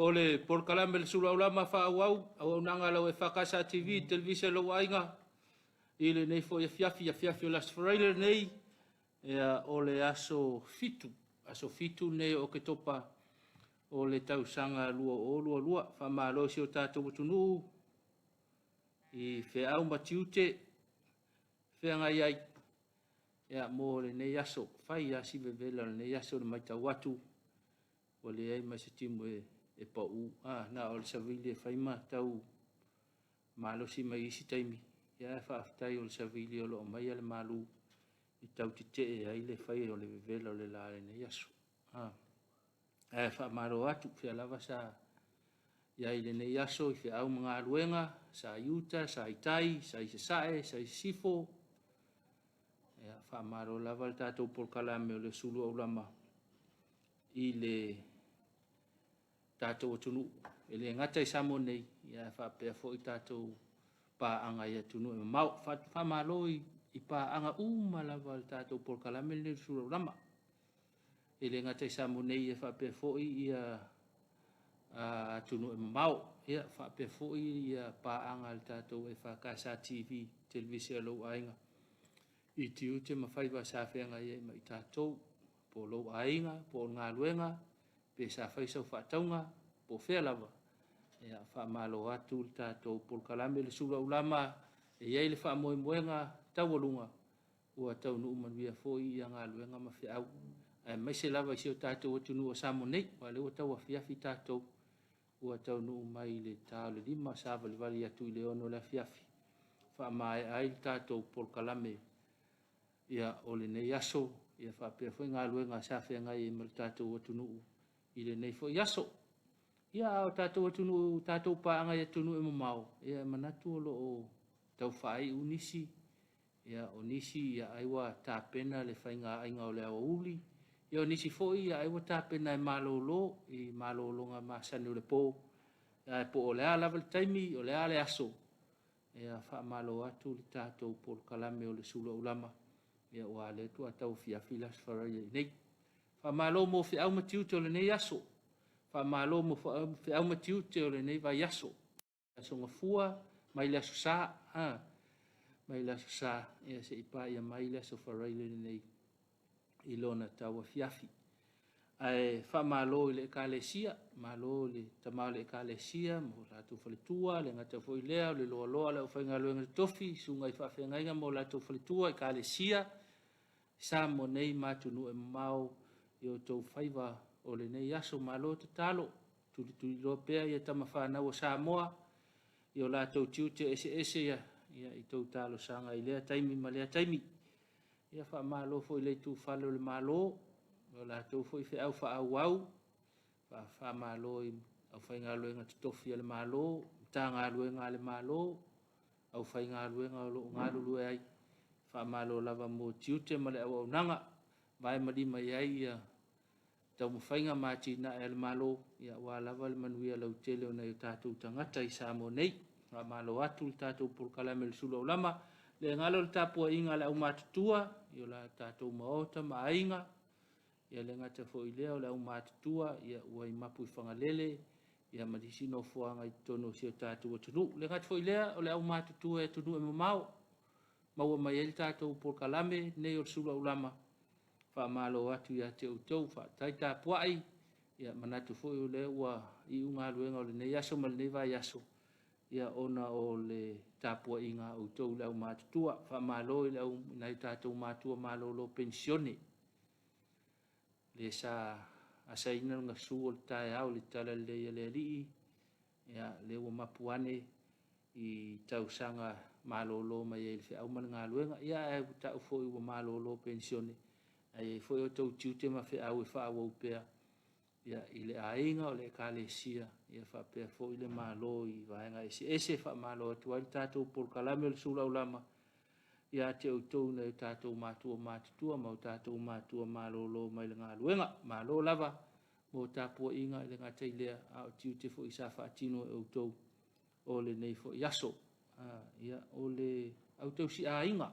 O le polokalame le Sulu Aulama faaauau, auaunaga a lau EFKS TV, Televisa lou aiga, i lenei foi afiafi, afiafi o le Aso Faraile lenei, ia, o le aso 7, aso 7 lenei o Oketopa o le tausaga 2022. Faamalo i si o tatou atunuu i feau ma tiute feagai ai ia, mo lenei aso. Fai lava si vevela o lenei aso le matau atu, ua leai ma se timu e pau. Na o le savili e fai ma tau malosi mai isi taimi. Ia, ae faafetai o le savili o lo o aumaia le malu e tau tetee ai le fai o le vevela o le la lenei aso. Ae faamalo atu, fea lava sa iai i lenei aso i feau ma galuega, sa i uta, sa i tai, sa i sasae, sa i sisifo. Ia, faamalo lava le tatou polokalame o le Sulu Aulama i le tatou atunuu. E le gata i Samoa nei, ia faapea foi tatou paaga i atunuu e mamao. Faamalo i paaga uma lava le tatou polokalame lenei o le Sulu Aulama. E le gata i Samoa nei, ia faapea foi ia atunuu e mamao. Ia faapea foi ia paaga a le tatou EFKS TV, Televise a lou aiga, i tiute ma faiva sa feagai ai ma i tatou, po o lou aiga, po o le galuega, pe sa fai sau faatauga, po o fea lava. Ia, faamalo atu le tatou polokalame le Sulu Aulama, e i ai le faamoemoega taualuga, ua taunuu manuia foi ia galuega ma feau, aemaise lava i si o tatou atunuu o Samoa nei, aua o lea ua tauafiafi tatou, ua taunuu mai i le ta o le 5, savalivali atu i le 6 o le afiafi, faamaea ai le tatou polokalame ia, o lenei aso, ia faapea foi galuega sa feagai ai ma le tatou atunuu i lenei foi aso. Ia, a o tatou atunuu, tatou paaga i atunuu e mamao, ia e manatu o lo o tau faaiu nisi, ia, o nisi ia, ai ua tapena le faiga aiga o le aoauli, ia, o nisi foi ia, ai ua tapena e malolo i malologa masani o le po. Ae po o le a lava le taimi, o le a le aso, ia, faamalo atu le tatou polokalame o le Sulu Aulama, ia, ua lea ua tauafiafi le Aso Faraile nei. Faamalo mo feau ma tiute o lenei aso. Faamalo mo feau ma tiute o lenei vaiaso. Aso Gafua mai le Aso Sa, mai le Aso Sa, ia se i paia mai le Aso Faraile lenei i lona tauafiafi. Ae faamalo i le Ekalesia, malo i le tama o le Ekalesia mo latou faletua, le gata foi lea o le loaloa o le aufaigaluega totofi, susuga i faafeagaiga mo latou faletua, Ekalesia, Samoa nei ma atunuu e mamao i o outou faiva o lenei aso. Malo tatalo, tulituliloa pea ia tama fanau o Samoa i o latou tiute eseese ia, ia i tou talosaga i lea taimi ma lea taimi. Ia faamalo foi i le itufale o le Malo, o latou foi feau faaauau, faamalo i aufaigaluega totofi a le Malo, Matagaluega a le Malo, aufaigaluega o lo o galulue ai. Faamalo lava mo tiute ma le auaunaga, vae ma lima i ai ia taumafaiga ma atinae a le Malo, ia aua lava le manuia lautele o nai o tatou tagata i Samoa nei. Faamalo atu le tatou polokalame o le Sulu Aulama, le galo le tapuaiga a le aumatutua i o la tatou maota ma aiga, ia le gata foi lea o le aumatutua ia ua i mapu i Fagalele, ia ma nisi nofoaga i totonu o si o tatou atunuu. Le gata foi lea o le aumatutua e atunuu e mamao, maua mai ai le tatou polokalame nei o le Sulu Aulama. Faamalo atu ia te outou, faafetai tapuai, ia manatu foi o lea ua iu galuega o lenei aso ma lenei vaiaso, ia ona o le tapuaiga a outou le aumatutua. Faamalo i le au nai tatou matua malolo penisione, le sa asaina le gasu o le taeao i le talalelei a le Alii, ia lea ua mapu ane i tausaga malolo mai ai i le feau ma le galuega. Ia ae ua tau foi ua malolo penisione, ae i ai foi outou tiute ma feau e faaauau pea ia, i le aiga o le Ekalesia, ia faapea foi le Malo i vaega eseese. Faamalo atu ai le tatou polokalame o le Sulu Aulama ia te outou nai o tatou matua matutua ma o tatou matua malolo mai le galuega. Malo lava mo tapuaiga i le gata i lea, a o tiute foi sa faatino e outou o lenei foi aso. Ia, o le autausi aiga,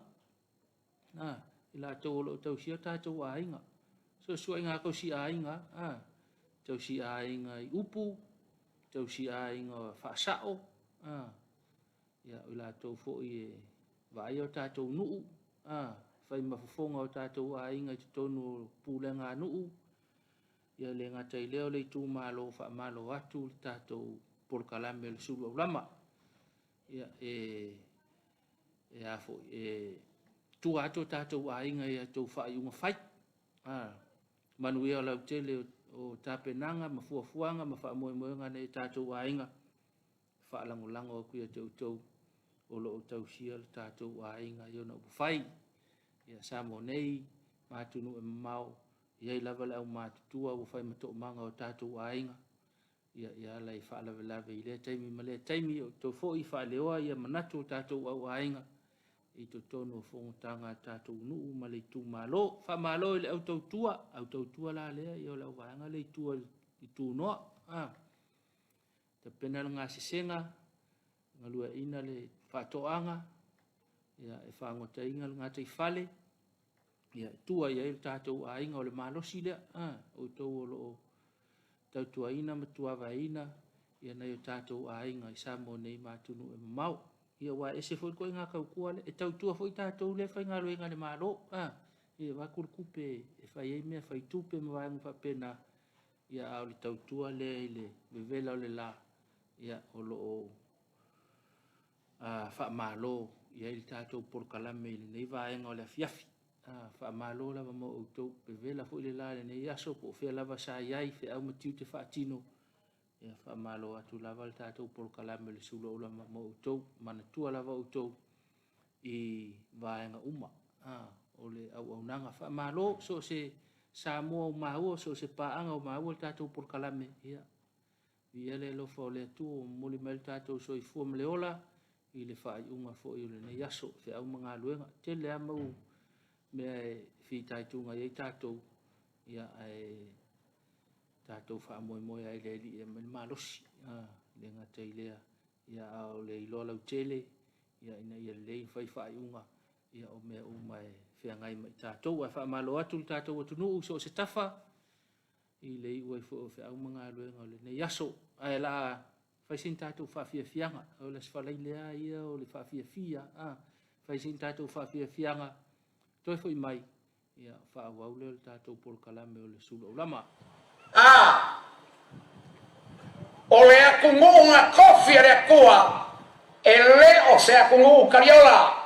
i latou o lo o tausia tatou aiga, suesuega tausi aiga, tausi aiga i upu, tausiaiga faasao, a, ia, o i latou foi e vaaia o tatou nuu, a, fai ma fofoga o tatou aiga i totonu o pulega a nuu, ia le gata i lea o le itumalo faamalo atu le tatou polokalame o le sulu aulama. Ia, e a foi, e tua atu o tatou aiga i a outou faaiuga fai. A, manuia o lautele o tapenaga ma fuafuaga ma faamoemoega a nai o tatou aiga, faalagolago atu ia te outou o lo o tausia le tatou aiga i ona upufai. Ia Samoa nei ma atunuu e mamao, e i ai lava le aumatutua ua fai ma toomaga o tatou aiga, ia e ala i faalavelave i lea taimi ma lea taimi, o outou foi faaleoa ia manatu o tatou auaiga i totonu o fonotaga a tatou nuu ma le itumalo. Faamalo i le au tautua, au tautua la lea, ia o le auvaega lea i tua i Tunoa. Ah, tapena le gasesega, galueaiina le faatoaga, ia, e fagotaina le gataifale, ia, e tua i ai le tatou aiga o le malosi lea. Ah, outou o lo o tautuaina ma tuavaeina ia nai o tatou aiga i Samoa nei ma atunuu e mamao. Ia aua e ese foi le ituaiga tautua lea. E tautua foi tatou lea e faigaluega i le Malo, a, ia avatu le tupe e fai ai mea fai tupe ma vaega faapena, ia a o le tautua lea i le vevela o le la, ia o lo o faamalo i ai le tatou polokalame i lenei vaega o le afiafi. Faamalo lava mo outou, vevela foi le la i lenei aso, po o fea lava sa i ai, feau ma tiute faatino, ia faamalo atu lava le tatou polokalame o le Sulu Aulama mo outou. Manatua lava outou i vaega uma o le auaunaga. Faamalo, so o se Samoa o maua, so o se paaga o maua le tatou polokalame, ia, viia le alofa o le Atua ua momoli mai le tatou soifua ma le ola i le faaiuga foi o lenei aso, feau ma galuega. Tele lava mau mea e fitaituga i ai tatou, ia, ae tatou faamoemoe lava i le Alii e aumai le malosi. E le gata i lea, ia, a o le iloa lautele, ia, ina ia lelei ona fai faaiuga, ia, o mea uma e feagai ma i tatou. Ae faamalo atu le tatou atunuu i so o se tafa i le iu ai foi o feau ma galuega o lenei aso. Ae la fai sina tatou faafiafiaga, o le Aso Faraile lava ia o le faafiafia, a, fai sina tatou faafiafiaga, toe foi mai, ia faaauau lea o le tatou polokalame o le Sulu Aulama. A O le atunuu na tofi e le Atua, e le o se atunuu taliola.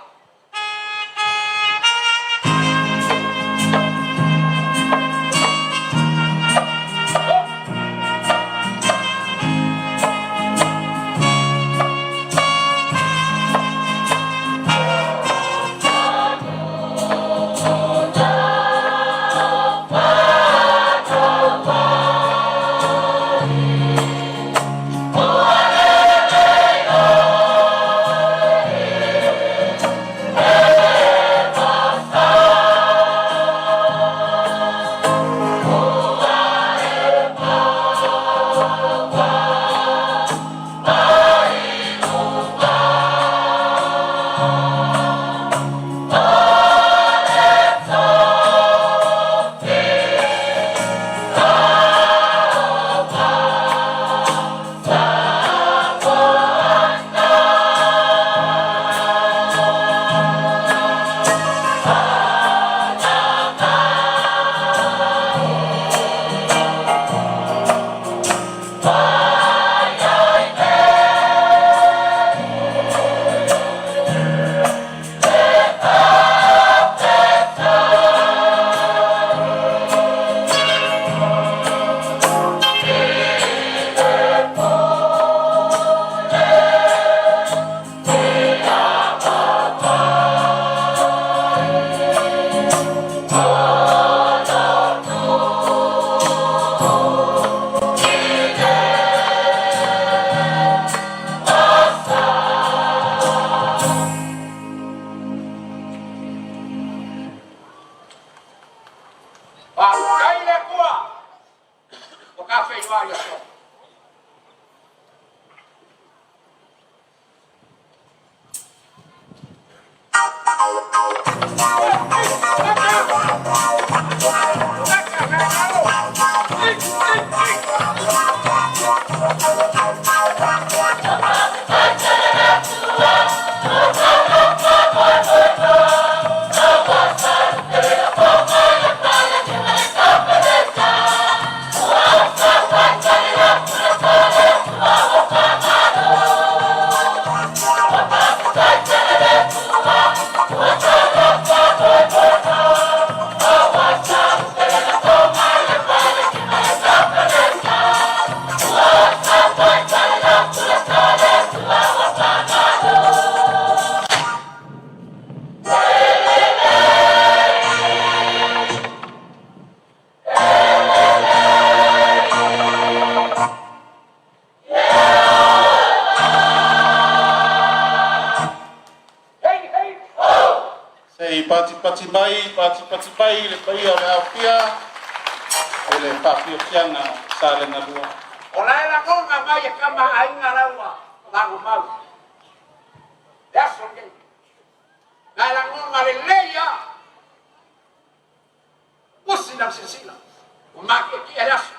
Faafetai i le Atua ua ta feiloai i le aso. Se i patipati mai, patipati mai le paia o le aofia i le faafiafiaga Salega 2. O la e lagona mai e kama aiga laua lagomau. Le aso lenei. Na e lagona lelei lava. Usi lau silasila. Ua matietie le aso.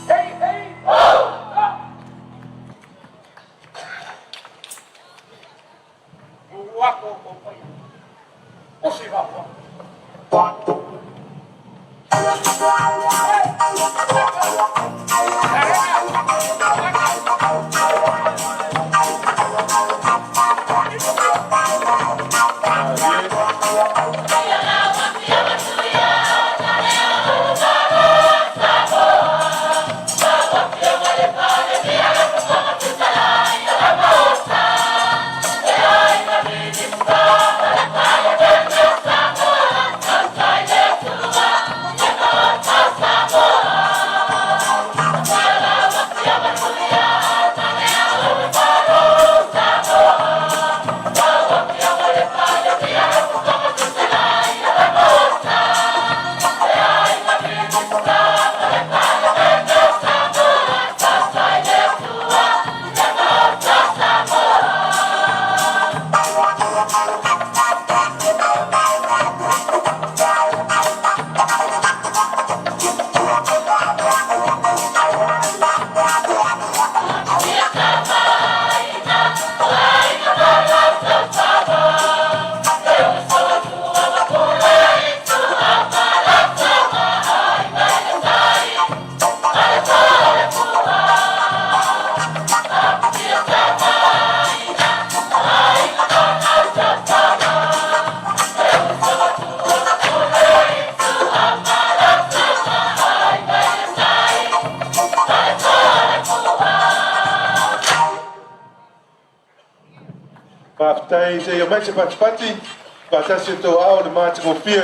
Hei, hei, ho, ha. Ua ko o paia. Usi faafofoga. Faafetai se i omai se patipati faatasi o outou aao i le matagofie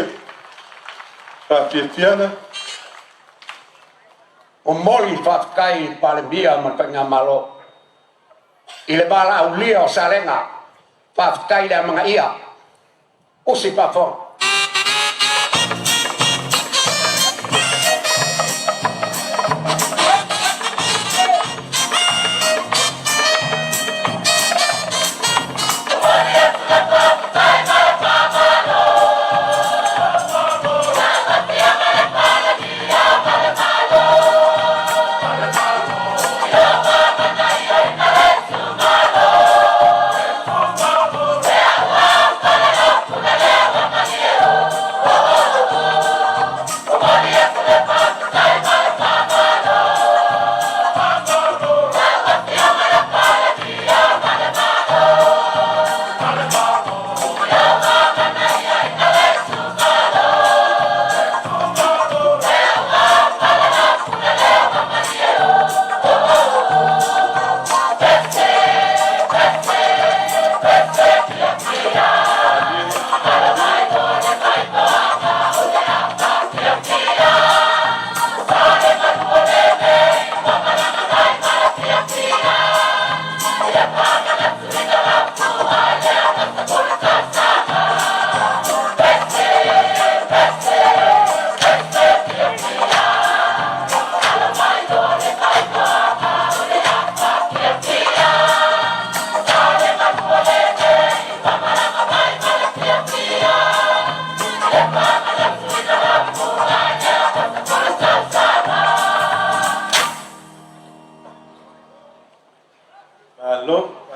faafiafiaga. Momoli le faafetai i le Palemia ma le Faigamalo i le valaaulia o Salega. Faafetai le amanaia. Usi faafofoga.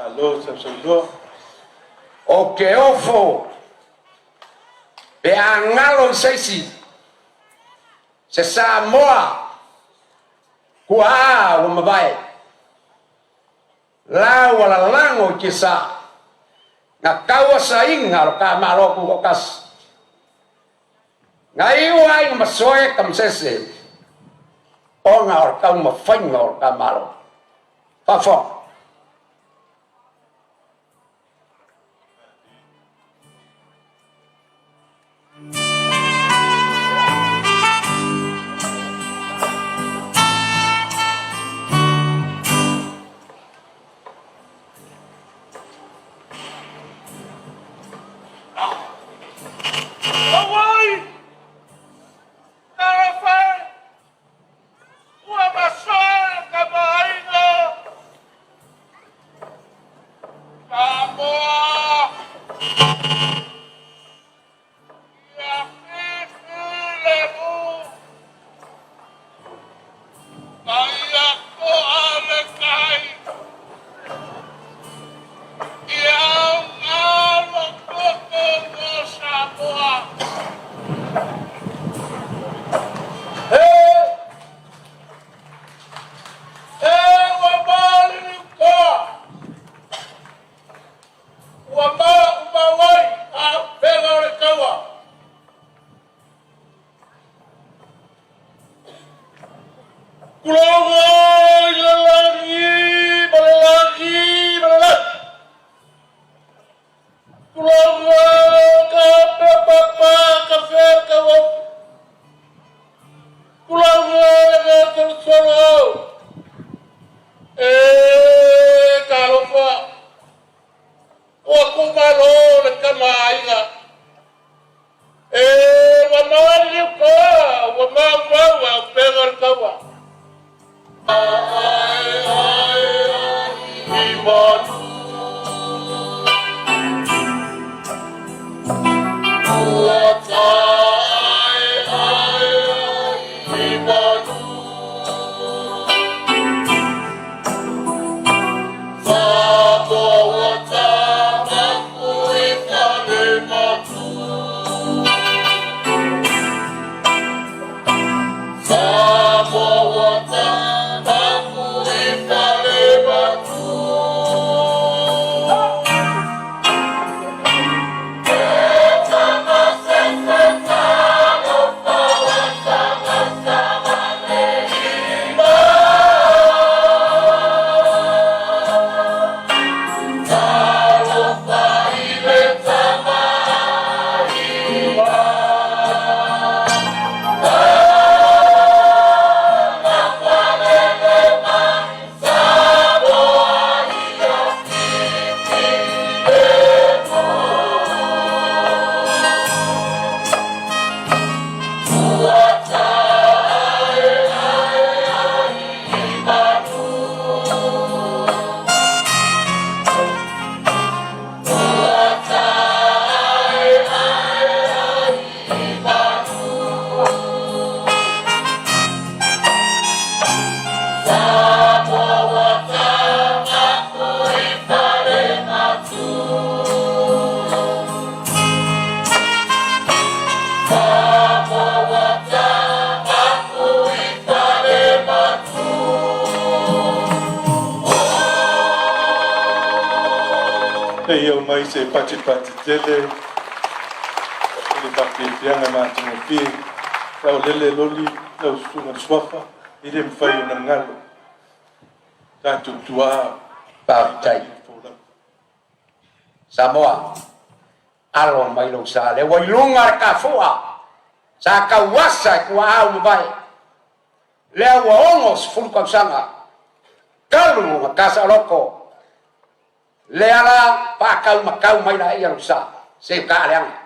Malo sausaunoa. Ou te ofo pe a galo i se isi se Samoa tuaa ua mavae, la ua lalago i tiasa, na tauasaina lo ta Malo Tutoatasi, na iu ai na masoe Tamasese ona o le taumafaiga o le ta Malo. Faafofoga. Auai! Talofa e! Ua masoe le tamaaiga! Samoa! Ia fifi le mu, ma ia to'a le tai, ia auga lo toto mo Samoa. E, e ua maliliutoa, ua maumau ai auupega o le taua. Tulogo i le lagi ma le lagi ma le lagi. Tulogo ka papa ka fe ka wo. Tulogo le ka tolosolo. E talofa. Ua kumalo le tamaaiga. E ua maliliutoa, ua maumau auupega o le taua. Ai, ai, ai, i manu. Ua tae ai, ai, i manu. Samoa ua tamaku i fale matu. Samoa ua tamaku i fale matu. E ia mai se patipati tele i le faapiapiaga matagofie lau lele loli lau susuga le suafa i le mafai ona galo tatou tuā. Faafetai. Samoa, alo mai lou sa lea ua i luga le tafoa sa tauasa i tuaau mavae lea ua 60 tausaga talu ona tasaoloto lea la faataumatau mai laia lou sa se taaleaga.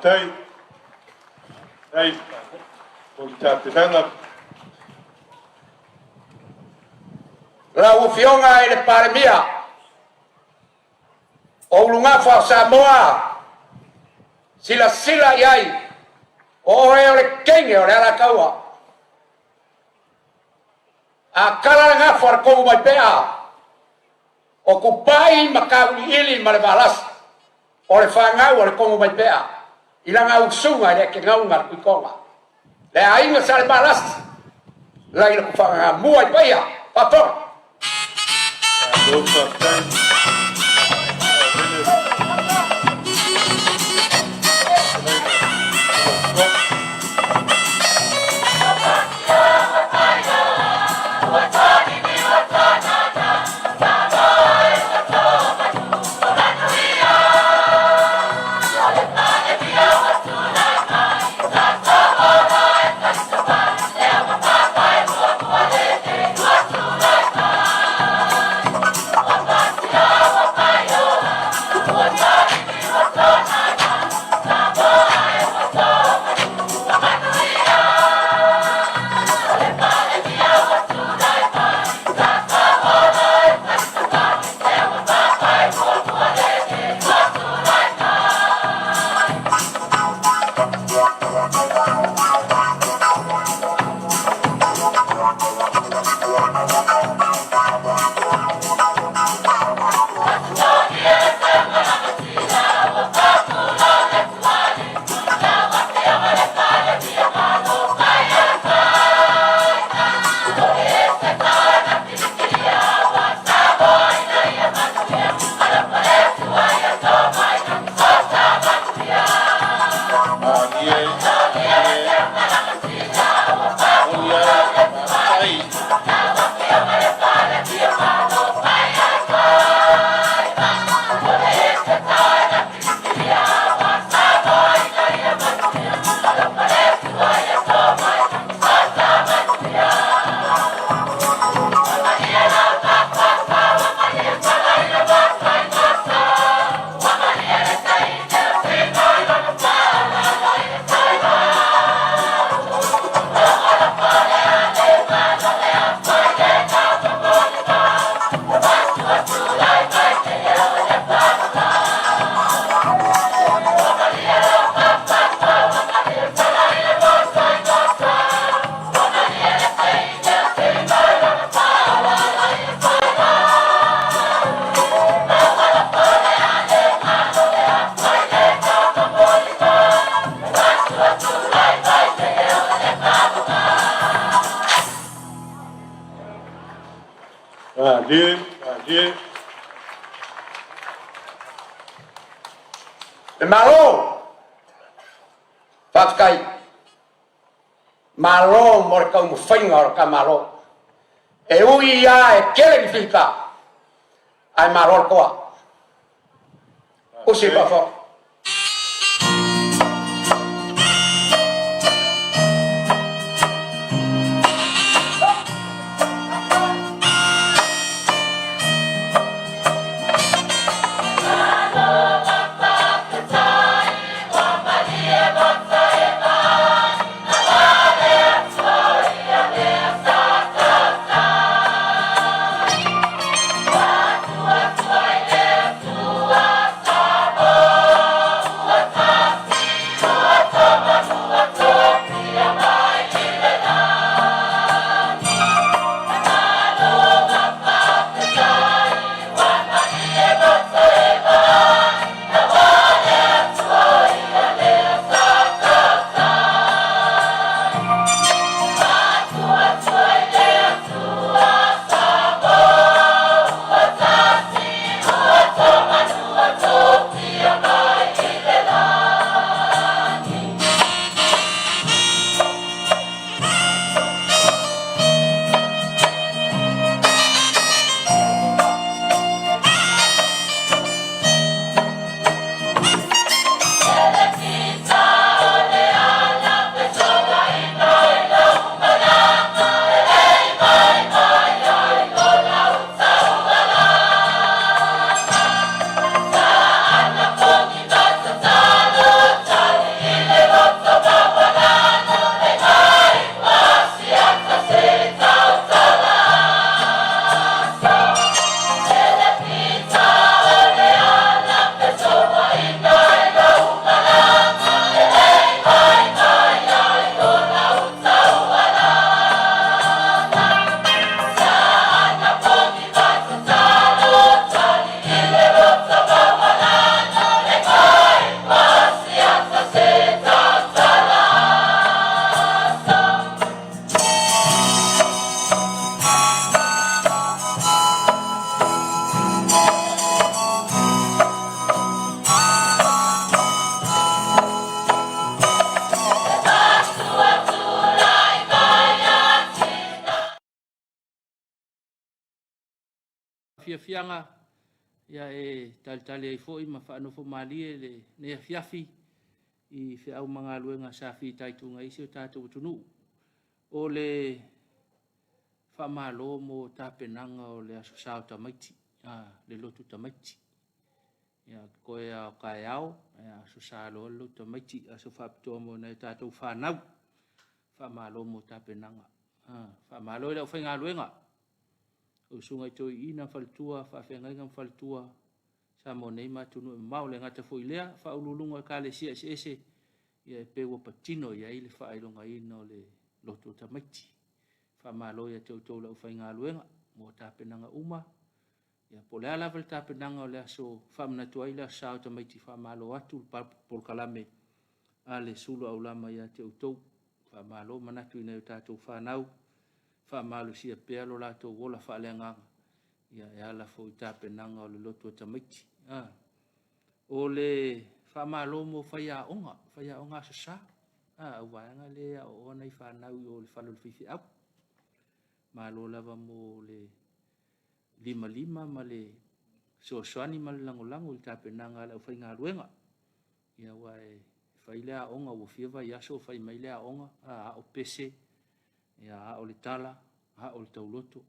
Faafetai. Faafetai mo le tapenaga. Lau Afioga i le Palemia, o ulugafa o Samoa, silasila i ai, o oe o le teine o le Alataua. A tala le gafa o le Tonumaipea, o Tupai ma Tauiliili ma le Valasi, o le fanau a le Tonumaipea, i lana usuga i le Ekenauga a le Tuitoga. Le aiga Sa Levalasi, laila ku whakangamua i paia, faafofoga. Malo faafetai. Malie, malie, momoli ai le faafetai. Malie, malie. Le Malo, faafetai. Malo mo le taumafaiga o le ta Malo. E ui ia e tele ni fita, ae malo le toa. Usi faafofoga. Tua faafiafiaga ia e talitali ai foi ma faanofo malie lenei afiafi i feau ma galuega sa fitaituga ai si o tatou atunuu. O le faamalo mo tapenaga o le Aso Sa o tamaiti, le lotu tamaiti. Ia, toe lava o taeao, aso sa loa le lotu tamaiti, aso faapitoa mo nai o tatou fanau. Faamalo mo tapenaga. Faamalo i le aufaigaluega, o susuga i toeaiina, faletua, faafeagaiga ma faletua, Samoa nei ma atunuu e mamao. E le gata foi i lea, faauluuluga o Ekalesia eseese, ia e pei ua patino i ai le faailogaina o le lotu o tamaiti. Faamalo ia te outou le aufaigaluega mo tapenaga uma. Ia po o le a lava le tapenaga o le aso faamanatu ai le aso sa o tamaiti, faamalo atu le polokalame a le sulu aulama ia te outou. Faamalo manatu i nai o tatou fanau, faamalosia pea lo latou ola faaleagaga, ia e ala foi i tapenaga o le lotu a tamaiti. O le faamalo mo faiaoga, faiaoga Aso Sa, au vaega lea e aooga nai fanau i o i le fale o le faifeau. Malo lava mo le limalima ma le fesoasoani ma le lagolago i le tapenaga a le aufaigaluega. Ia aua e fai le aoga ua fia vaiaso o fai mai le aoga, ao pese, ia ao le tala, ao le tauloto.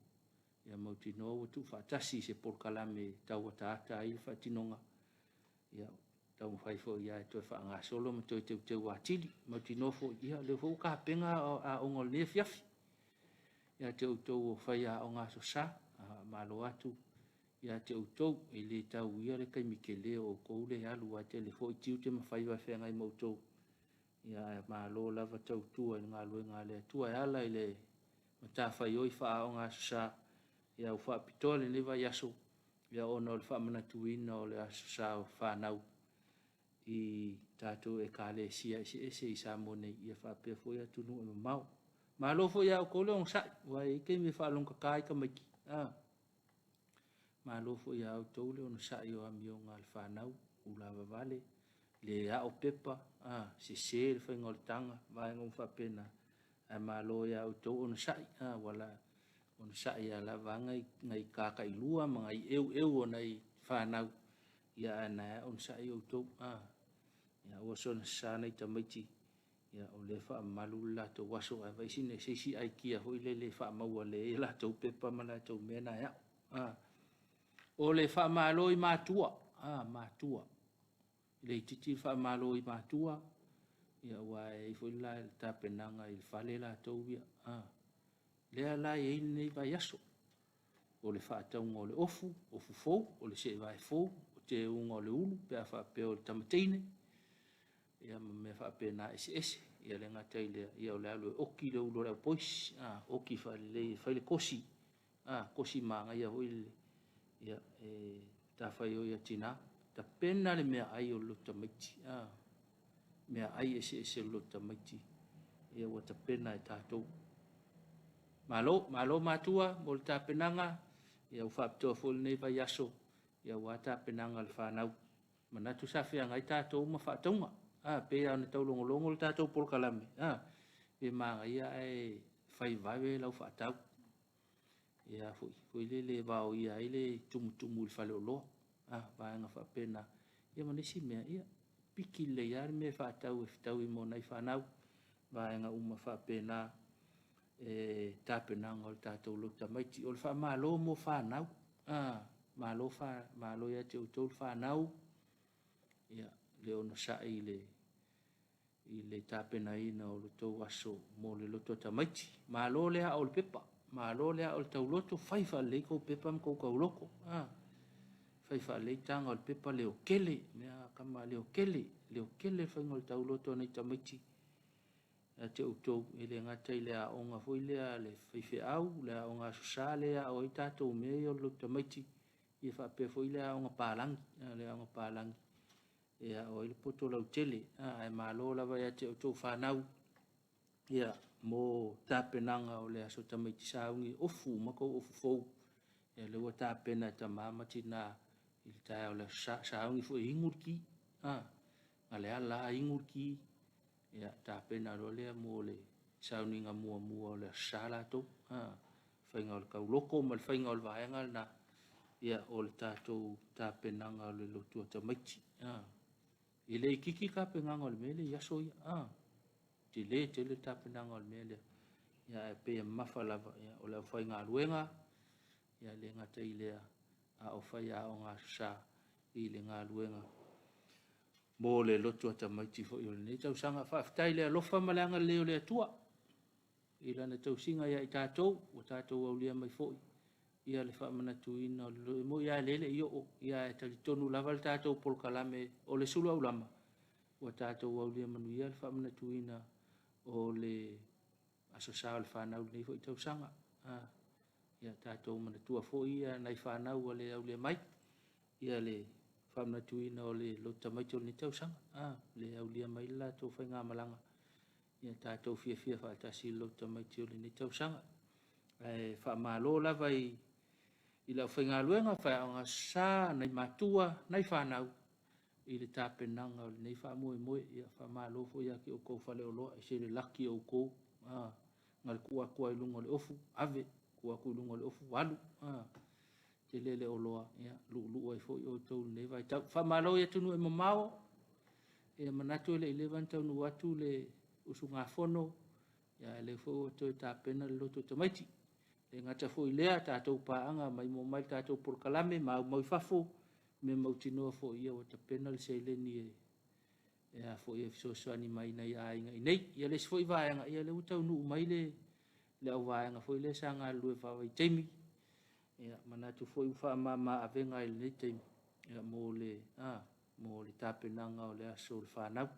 Ia mautinoa ua tuufaatasi i se polokalame e tau ataata ai le faatinoga. Ia taumafai foi e toe faagasolo ma toe teuteu atili. Mautinoa foi, ia o lea foi ua tapena aoga o lenei afiafi. Ia te outou o faiaoga Aso Sa, malo atu ia te outou, e le tau ia le taimi tele o outou le alu, aua e tele foi tiute ma faiva e feagai ma outou. Ia ae malo lava tautua i le galuega a le Atua e ala i le matafaioi faaaoga Aso Sa, ia ua faapitoa lenei vaiaso ia ona o le faamanatuina o le Aso Sa o fanau i tatou Ekalesia eseese i Samoa nei, ia faapea foi atunuu e mamao. Malo foi ia outou le onosai, aua e i ai taimi e faalogotata ai tamaiti. Malo foi ia outou le onosai o amioga a le fanau, ulavavale, le ao pepa, sese le faiga o le taga, vaega uma faapena. Ae malo ia outou onosai, ua onosai lava nai tatailua ma nai eueu o nai fanau, ia ae na e onosai outou. Ia aua soona sasa nai tamaiti, ia o lea e faamamalu le latou aso, ae vaai se isi aikia foi lele e faamaua lelei ai latou pepa ma latou mea na e ao. O le faamalo i matua, matua. E le itiiti le faamalo i matua, ia aua e i ai foi le tapenaga i le fale latou ia. Lea la e i ai lenei vaiaso, o le faatauga o le ofu, ofu fou, o le seevae fou, o teuga o le ulu pe a faapea o le tamateine, ia ma mea faapena eseese. Ia le gata i lea, ia o le alu e oti le ulu o le aupoisi, oti faalelei e fai le kosi, kosi manaia foi le, ia, e matafaioi a tina, tapena le meaai o le lotu tamaiti, meaai eseese o le lotu tamaiti, ia ua tapena e tatou. Malo, malo matua mo le tapenaga, ia ua faapitoa foi lenei vaiaso, ia aua tapenaga a le fanau. Manatu sa feagai tatou ma faatauga, pei lava ona taulogologo le tatou polokalame, pe manaia ae fai vave lau faatau. Ia foi, foi lele vaoia ai le tumutumu i le faleoloa, vaega faapena. Ia ma nisi mea, ia, piki lelei lava le mea e faatau e fetaui mo nai fanau, vaega uma faapena e tapenaga o le tatou lotu tamaiti. O le faamalo mo fanau, malo, malo ia te outou le fanau, ia, le onosai i le i le tapenaina o le tou aso mo le loto tamaiti. Malo le ao o le pepa, malo le ao o le tauloto, fai faalelei tou pepa ma tou tauloto. Fai faalelei taga o le pepa, leotele, mea kama leotele, leotele le faiga o le tauloto a nai tamaiti ia te outou, e le gata i le aoga foi lea a le faifeau, le aoga Aso Sa lea e ao ai tatou mea ia o le lotu tamaiti, ia faapea foi le aoga palagi, le aoga palagi e ao ai le poto lautele. Ae malo lava ia te outou fanau, ia, mo tapenaga o le aso tamaiti sauni, ofu uma tou ofu fou, ia lea ua tapena e tama ma tina i le taeao o le aso Sa, sauni foi e inu le ti, na le ala inu le ti, ia tapena loa lea mo le sauniga muamua o le Aso Sa latou, faiga o le tauloto ma le faiga o le vaega lena. ia, o le tatou tapenaga o le lotu a tamaiti. E le itiiti le tapenaga o le mea lea i aso ia. Tele tele le tapenaga o le mea lea. Ia, ae pei e mamafa lava, ia, o le aufaigaluega, ia, le gata i lea, a o faiaoga Aso Sa i le galuega mo le lotu a tamaiti foi o lenei tausaga. Faafetai i le alofa ma le agalelei o le Atua i Lana tausiga ia i tatou, ua tatou aulia mai foi ia le faamanatuina o le moi lava lea e le i oo, ia ae talitonu lava le tatou polokalame o le sulu aulama, ua tatou aulia manuia le faamanatuina o le Aso Sa o le fanau i lenei foi tausaga. Ia tatou manatua foi ia nai fanau ua le aulia mai ia le faamanatuina o le lotu tamaiti o lenei tausaga. Le aulia mai le latou faigamalaga, ia tatou fiafia faatasi i le lotu tamaiti o lenei tausaga. Ae faamalo lava i le aufaigaluega, faiaoga Aso Sa, nai matua, nai fanau i le tapenaga o lenei faamoemoe. Ia faamalo foi ia te outou faleoloa, e ese le laki o outou. Na o le tuu atu lava i luga o le ofu, ave, tuu atu i luga o le ofu, alu. Tele le oloa, ia, luuluu ai foi outou i lenei vaitau. Faamalo i atunuu e mamao, ia manatu e le i leva ona taunuu atu le usugafono, ia ae o lea foi ua toe tapena le lotu a tamaiti. E le gata foi i lea, tatou paaga maimoa mai le tatou polokalame, maumau i fafo, mea mautinoa foi ia ua tapena le seleni e a foi e fesoasoani mai nai aiga i nei. Ia le isi foi vaega, ia lea ua taunuu mai le auvaega foi lea sa galulue faavaitaimi, ia manatu foi ua faamama avega i lenei taimi, ia mo le tapenaga o le aso o le fanau.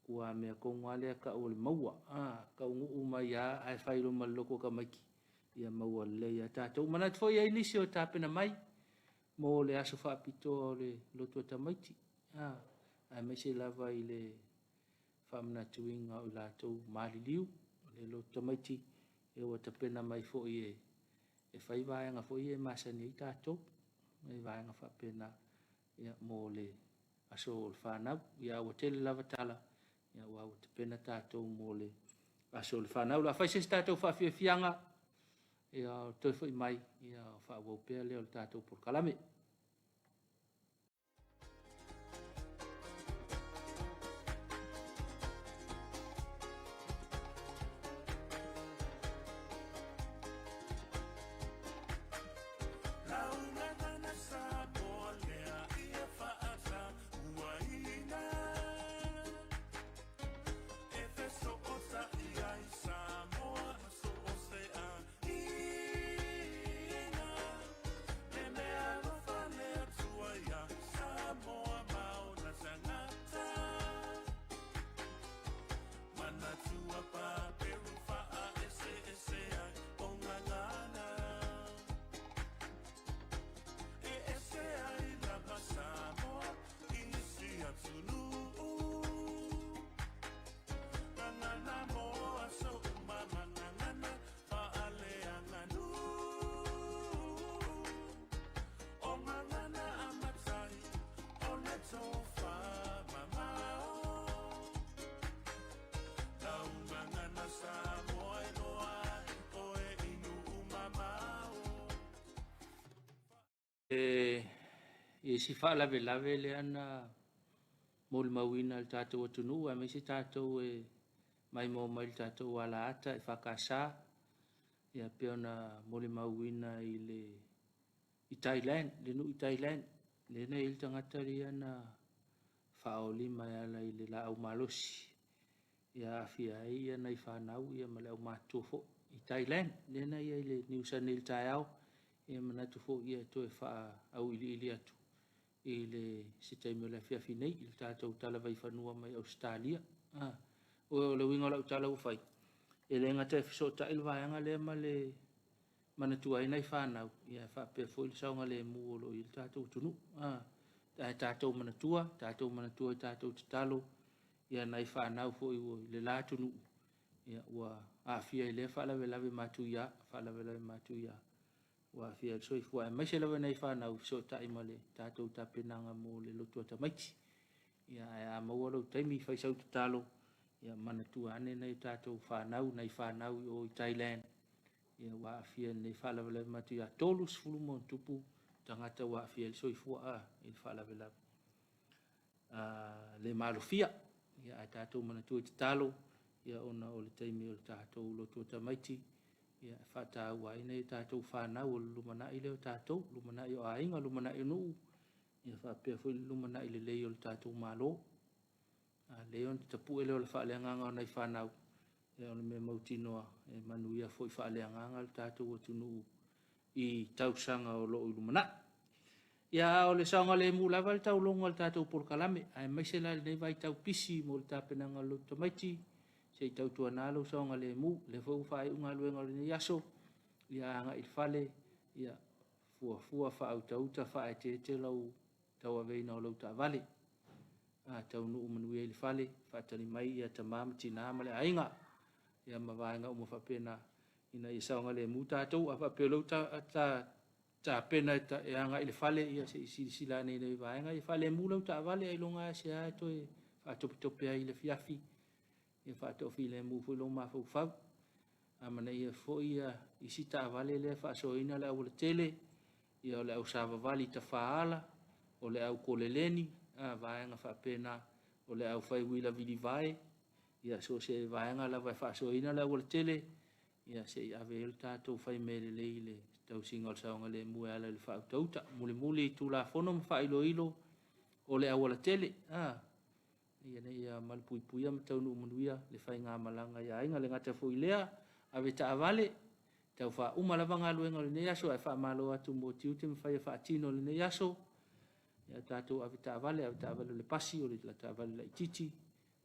Ua mea tonu lava lea tau o le maua, taunuu mai lava ae fai loa ma le lotu a tamaiti, ia maua lelei lava tatou. Manatu foi e i ai nisi o tapena mai mo le aso faapitoa o le lotu a tamaiti, aemaise lava i le faamanatuina o i latou maliliu o le lotu tamaiti, ia ua tapena mai foi e fai vaega foi ia e masani ai tatou, nai vaega faapena, ia, mo le aso o le fanau. Ia ua tele lava tala, ia, ua tapena tatou mo le aso o le fanau. O le a fai se isi tatou faafiafiaga, ia toe foi mai, ia faaauau pea lea o le tatou polokalame. E i ai si faalavelave lea na molimauina e le tatou atunuu, aemaise tatou e maimoa mai i le tatou alaata e FKS, ia pei ona molimauina i le i Thailand, le nuu i Thailand, lea na i ai le tagata lea na faaolima e ala i le laau malosi, ia aafia ai ia nai fanau ia ma le aumatutua foi i Thailand, lea na i ai le news anei i le taeao, ia manatu foi ia toe faaauiliili atu i le se taimi o le afiafi nei i le tatou tala vaifanua mai Ausetalia. O le uiga o lau tala ua fai, e le gata e fesootai le vaega lea ma le manatua ai nai fanau, ia faapea foi le saogalemu o lo o i ai le tatou atunuu. Ae tatou manatua, tatou manatua i tatou tatalo ia nai fanau foi ua i le la atunuu, ia ua aafia i lea faalavelave matuia, faalavelave matuia ua aafia ai le soifua, aemaise lava nai fanau i fesootai ma le tatou tapenaga mo le lotu a tamaiti. Ia ae a maua lou taimi fai sau tatalo, ia manatua ane nai tatou fanau, nai fanau i o i Thailand, ia ua aafia i lenei faalavelave matuia, 30 ma ona tupu tagata ua aafia ai le soifua a i le faalavelave a le malofia. Ia ae tatou manatua i tatalo ia ona o le taimi o le tatou lotu tamaiti ia e faataua ai nai tatou fanau o le lumanai lea o tatou, lumanai o aiga, lumanai o nuu, ia faapea foi le lumanai lelei o le tatou Malo. A lelei ona tapue lea o le faaleagaga o nai fanau, ia o le mea mautinoa e manuia foi faaleagaga le tatou atunuu i tausaga o lo o i lumanai. Ia a o le saogalemu lava le tauloga o le tatou polokalame, aemaise la lenei vaitau pisi mo le tapenaga o le lotu tamaiti, se i tautuana lou saogalemu. O lea foi ua faaiu galuega o lenei aso, ia agai i le fale, ia fuafua faautauta faaeteete lau tauaveina o lau taavale. A taunuu manuia i le fale, faatali mai ia tama ma tina ma le aiga, ia ma vaega uma faapena, ina ia saogalemu tatou. A faapea o lea ua tapena e agai i le fale, ia se i silasila ane i nai vaega ia faalemu lau taavale, ailoga lava se a e toe faatopetope ai i le afiafi, ia faatoafilemu foi lou mafaufau. Amanaia foi ia isi taavale lea e faasoaina le aualatele, ia o le ausavavali i tafaala, o le aukoleleni, a vaega faapena, o le aufai uila vilivae, ia so o se vaega lava e faasoaina le aualatele, ia se i ave ai le tatou fai mea lelei i le tausiga o le saogalemu e ala i le faautauta. Mulimuli i Tulafono ma faailoilo o le aualatele, a ina ia malupuipuia ma taunuu manuia le faigamalaga i aiga. Le gata foi i lea, ave taavale, tau faauma lava galuega o lenei aso, ae faamalo atu mo tiute ma faia faatino o lenei aso. Ia tatou ave taavale, ave taavale o le pasi, o le taavale laitiiti,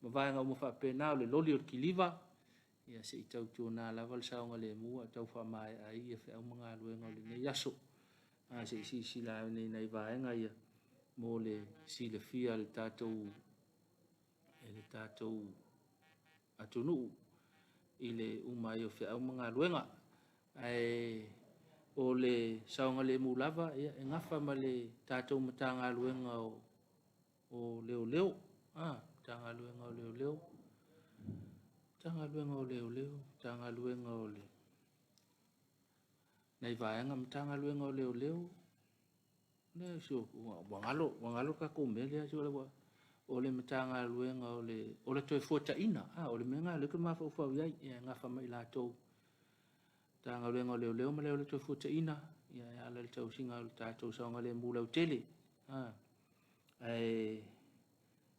ma vaega uma faapena, o le loli, o le kiliva, ia se i tautuana lava le saogalemu a tau faamaea ai ia feau ma galuega o lenei aso. A se i silasila ane i nai vaega ia mo le silafia e le tatou atunuu i le uma ai o feau ma galuega. Ae o le saogalemu lava ia, e gafa ma le tatou Matagaluega o Leoleo. Matagaluega o Leoleo, Matagaluega o Leoleo, Matagaluega o le nai vaega Matagaluega o Leoleo. Lea so, ua galo, ua galo tatou mea lea, o le Matagaluega o le Toefuataiga. O le mea lena o lea ou te mafaufau i ai, e gafa ma i latou. Matagaluega o Leoleo ma le Toefuataiga, ia e ala i le tausiga o le tatou saogalemu lautele. Ae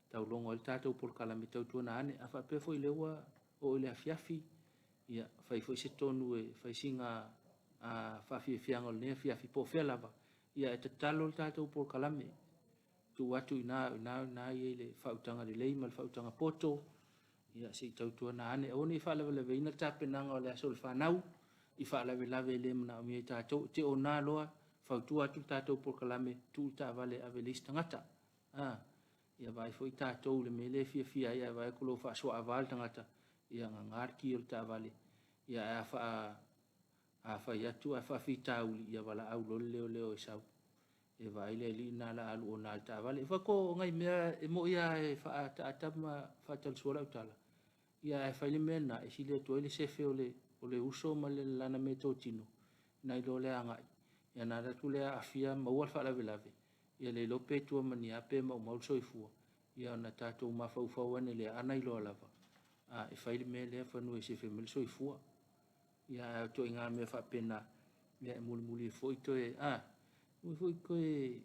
taulogo ai le tatou polokalame tautuana ane. A faapea foi lea ua oo i le afiafi, ia fai foi se tonu e fai sina faafiafiaga o lenei afiafi po o fea lava, ia e tatalo le tatou polokalame. Tuu atu i ina, o ina e i ai le faautaga lelei ma le faautaga poto, ia se i tautuana ane. Aua ne i faalavelaveina le tapenaga o le aso o le fanau i faalavelave e le manaomia e tatou. E te ona loa, fautua atu le tatou polokalame, tuu le taavale e ave i le isi tagata. Ia vaai foi tatou i le mea lea e fiafia ai, ae vaai atu loa ua faasuaava le tagata, ia gaga le ki o le taavale, ia ae a fai atu ae faafitauli, ia valaau loa le leoleo e sau. E vaai le alii lena o le a alu ona i le taavale. E faatoa o nai mea e moni lava e faaataata ma faatalisua lau tala, ia ae fai le mea lena e sili atu ai le sefe o le uso ma lana meatotino nai lo le agai, ia ona alu atu lea aafia maua le faalavelave, ia le iloa pe tua ma ni a pe maumau le soifua, ia ona tatou mafaufau ane lea, a na iloa lava e fai le mea lea semeamanu e sefe mai le soifua. Ia ae o ituaiga mea faapena, ia e mulimuli foi toe, mulimuli foi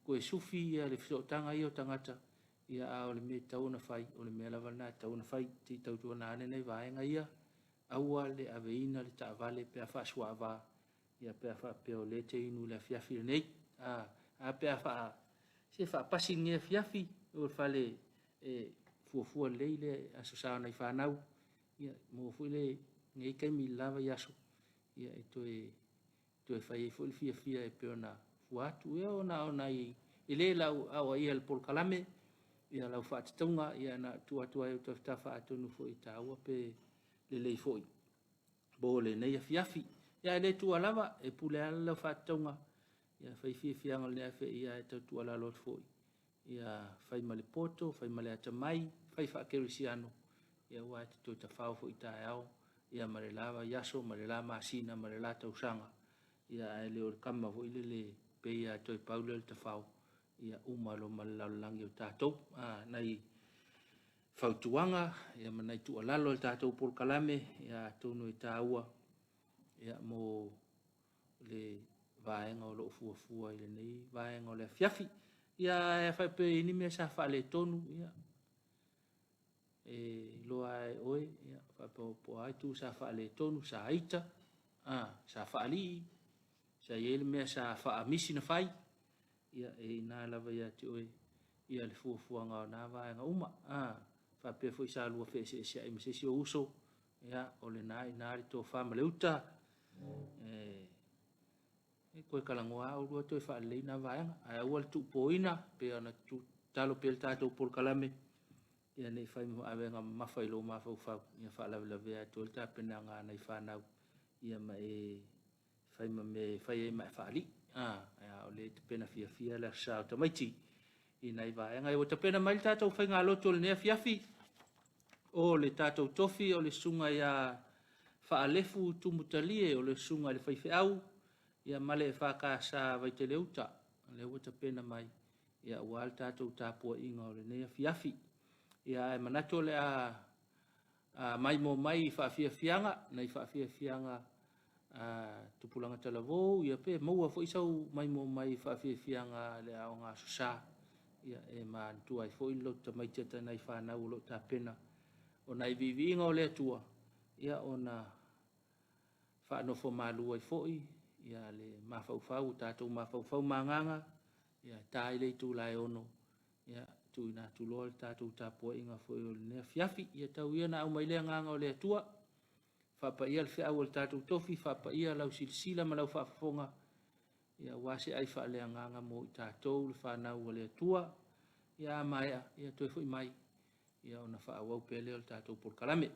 toe sufi ia le fesootaga ia o tagata, ia a o le mea e tatau ona fai, o le mea lava lena e tatau ona fai. Se i tautuana ane nai vaega ia, aua le aveina le taavale pe a faasuaava, ia pe a faapea o lea e te inu i le afiafi lenei. A pe a se faapasi lenei afiafi, o le fale e fuafua lelei le aso sa o nai fanau, ia maua foi lenei taimi i le la vaiaso, ia e toe fai ai foi le fiafia e pei ona fua atu. Ia ona o nai, e le lau aoaia e le polokalame, ia lau faatatauga, ia na tuu atu ai i ou tafatafa atonu foi e taua pe lelei foi mo lenei afiafi. Ia ae le tuua lava, e pule lava lau faatatauga, ia fai fiafiaga o lenei afiafi, ia ae tau tuualalo atu foi, ia fai ma le poto, fai ma le atamai, fai faakerisiano, ia aua e te toe tafao foi i taeao, ia ma le la vaiaso, ma le la masina, ma le la tausaga, ia ae le o le kama foi lele. Pei lava toe pau lea o le tafao, ia uma loa ma le lalolagi o tatou. A, nai fautuaga ia ma nai tuualalo a le tatou polokalame, ia atonu e taua ia mo le vaega o lo o fuafua i lenei vaega o le afiafi. Ia ae faapea e i ai ni mea sa faaletonu, ia e iloa lava e oe, ia faapea po o a itu sa faaletonu, sa ita, a, sa faalii, sa i ai le mea sa faamisi na fai, ia e i ina lava ia te oe ia le fuafuaga o na vaega uma. A, faapea foi sa lua feeseeseai ma se isi o uso, ia o lena e i ina le tofa ma le uta, e toe talanoa lava oulua toe faalelei na vaega. Ae aua le tuupoina, pei ona tatalo pea le tatou polokalame, ia ne i fai ma avega mamafa i lou mafaufau, ia faalavelavea atu ai le tapenaga a nai fanau, ia ma e fai ma mea e fai ai ma e faalii. A o lea e tapena fiafia le aso sa o tamaiti i nai vaega. Ua tapena mai le tatou faigalotu o lenei afiafi, o le tatou tofi o le susuga ia Faalefu Tumutalie, o le susuga i le faifeau, ia ma le EFKS Vaiteleuta, o lea ua tapena mai ia aua le tatou tapuaiga o lenei afiafi. Ia ae manatu o le a maimoa mai i faafiafiaga, nai faafiafiaga a Tupulaga Talavou, ia pe maua foi sau maimoa mai i faafiafiaga a le Aoga Aso Sa, ia e manatua ai foi le loto tamaiti a nai fanau o lo o tapena o nai viiviiga o le Atua, ia ona faanofo malu ai foi ia le mafaufau, o tatou mafaufau ma agaga, ia ta ai le itula e 6, ia tuuina atu loa le tatou tapuaiga foi o lenei afiafi. Ia tau ia na aumai le agaga o le Atua, faapaia le feau a le tatou tofi, faapaia lau silasila ma lau faafofoga, ia aua se ai faaleagaga mo i tatou le fanau a le Atua. Ia a maea, ia toe foi mai, ia ona faaauau pea lea o le tatou polokalame.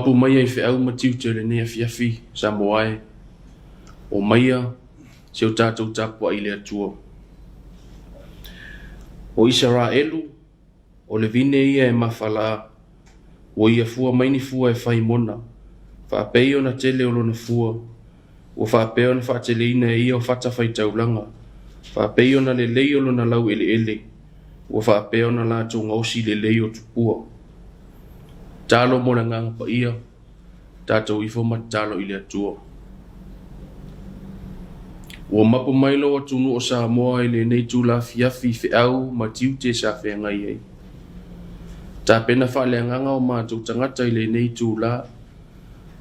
Mapu maia i feau ma tiute o lenei afiafi, Samoa e, omaia si o tatou tapuai i le Atua. O Isaraelu, o le vine ia e mafala, ua ia fua mai ni fua e fai mona, faapei ona tele o lona fua, ua faapea ona faateleina e ia o fatafaitaulaga, faapei ona lelei o lona laueleele, ua faapea ona latou gaosi lelei o tupua. Tatalo mo le Agaga Paia, tatou ifo ma tatalo i le Atua. Ua mapu mai lou atunuu o Samoa i lenei itula afiafi i feau ma tiute sa feagai ai. Tapena faaleagaga o matou tagata i lenei itula,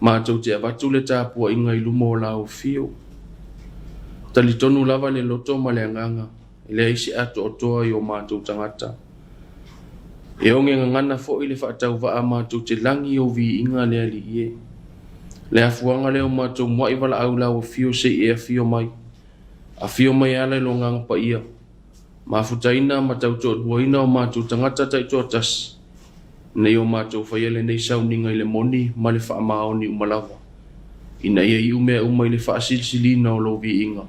matou te avatu le tapuaiga i luma o la afio. Talitonu lava le loto ma le agaga, e leai se atoatoa i o matou tagata. E oge gagana foi le faatauvaa matou te lagi i ou viiga le Alii e. Le afuaga lea o matou muai valaau i lau afio se i e afio mai. Afio mai e ala i lo Agaga Paia, mafutaina ma tautoaluaina o matou tagata taitoatasi, ina ia o matou faia lenei sauniga i le moni ma le faamaoni uma lava, ina ia iu mea uma i le faasilisiliina o lou viiga.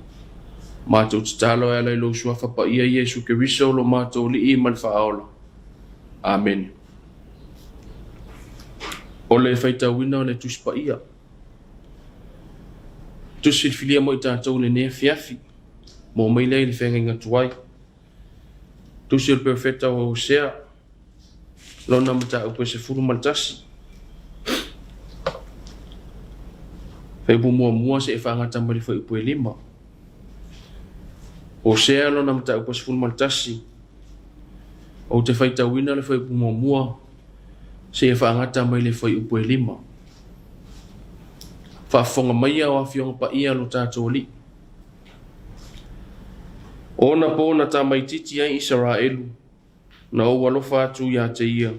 Matou tatalo e ala i lou Suafa Paia Iesu Keriso lo matou Alii ma le Faaola. Amene. O le faitauina o le Tusi Paia. Tusi filifilia mo i tatou i lenei afiafi, mo mai lea i le feagaiga tuai. Tusi o le Perofeta o Hosea, lona mataupu e 11. Fuaiupu muamua seia faagata mai le fuaiupu e 5. Hosea lona mataupu e 11. Ou te faitauina le fuaiupu muamua seia faagata mai le fuaiupu e 5. Faafofoga maia o Afioga Paia lo tatou Alii. O ona po na tamaitiiti ai Isaraelu, Na ou alofa atu ia te ia,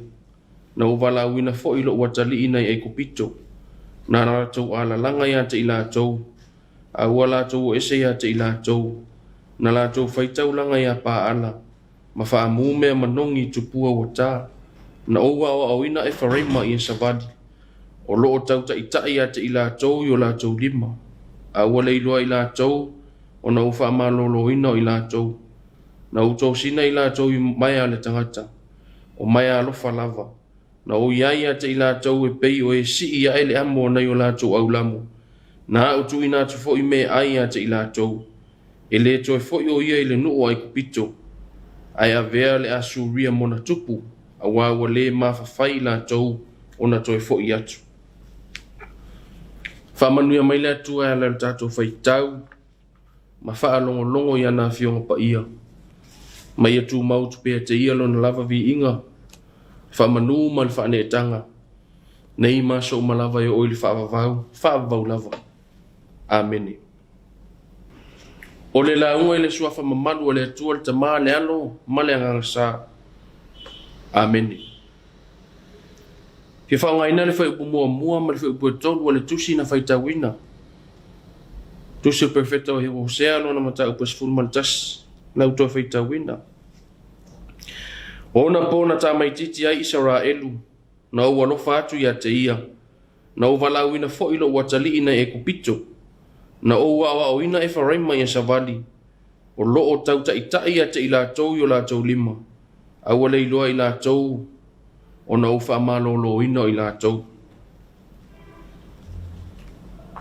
na ou valaauina foi lou atalii nai Aikupito, na latou alalaga ia te i latou, a ua latou o ese ia te i latou, na latou faitaulaga ia Paala, ma faamu mea manogi i tupua ua ta, na ou aoaoina Efaraima ia savali, o lo o tautaitai ia te i latou i o latou lima, a ua le iloa i latou ona ou faamaloloina o i latou. Na ou tosina i latou i maea a le tagata, o maea alofa lava. Na ou i ai ia te i latou e pei o e sii ae le amo nai o latou aulamu. Na au tuuina atu foi meaai ia te i latou. E le toe foi o ia i le nuu o Aikupito, ae avea le Asuria mona tupu, auā ua le mafafai i latou ona toe foi atu. Faamanuia mai le Atua e ala i lo tatou faitau. ma faalogologo i ana Afioga Paia, ma ia tumau atu pea te ia Lona lava viiga, faamanu ma le faaneetaga, nei ma aso uma lava e oo i le faavavau, faavavau lava. Amene. O le lauga i le Suafa mamalu a le Atua le Tama, le Alo ma le Agaga Sa. Amene. Fia faaaogaina le fuaiupu muamua ma le fuaiupu e tolu o le tusi na faitauina. Tusi o le Perofeta o Hosea lona mataupu e 11 na ou toe faitauina. O ona po na tamaitiiti ai Isaraelu, na ou alofa atu ia te ia, na ou valaauina foi lou atalii nai Aikupito, na ou aoaoina Efaraima ia savali, o lo o tautaitai ia te i latou i o latou lima, a ua le iloa i latou ona ou faamaloloina o i latou.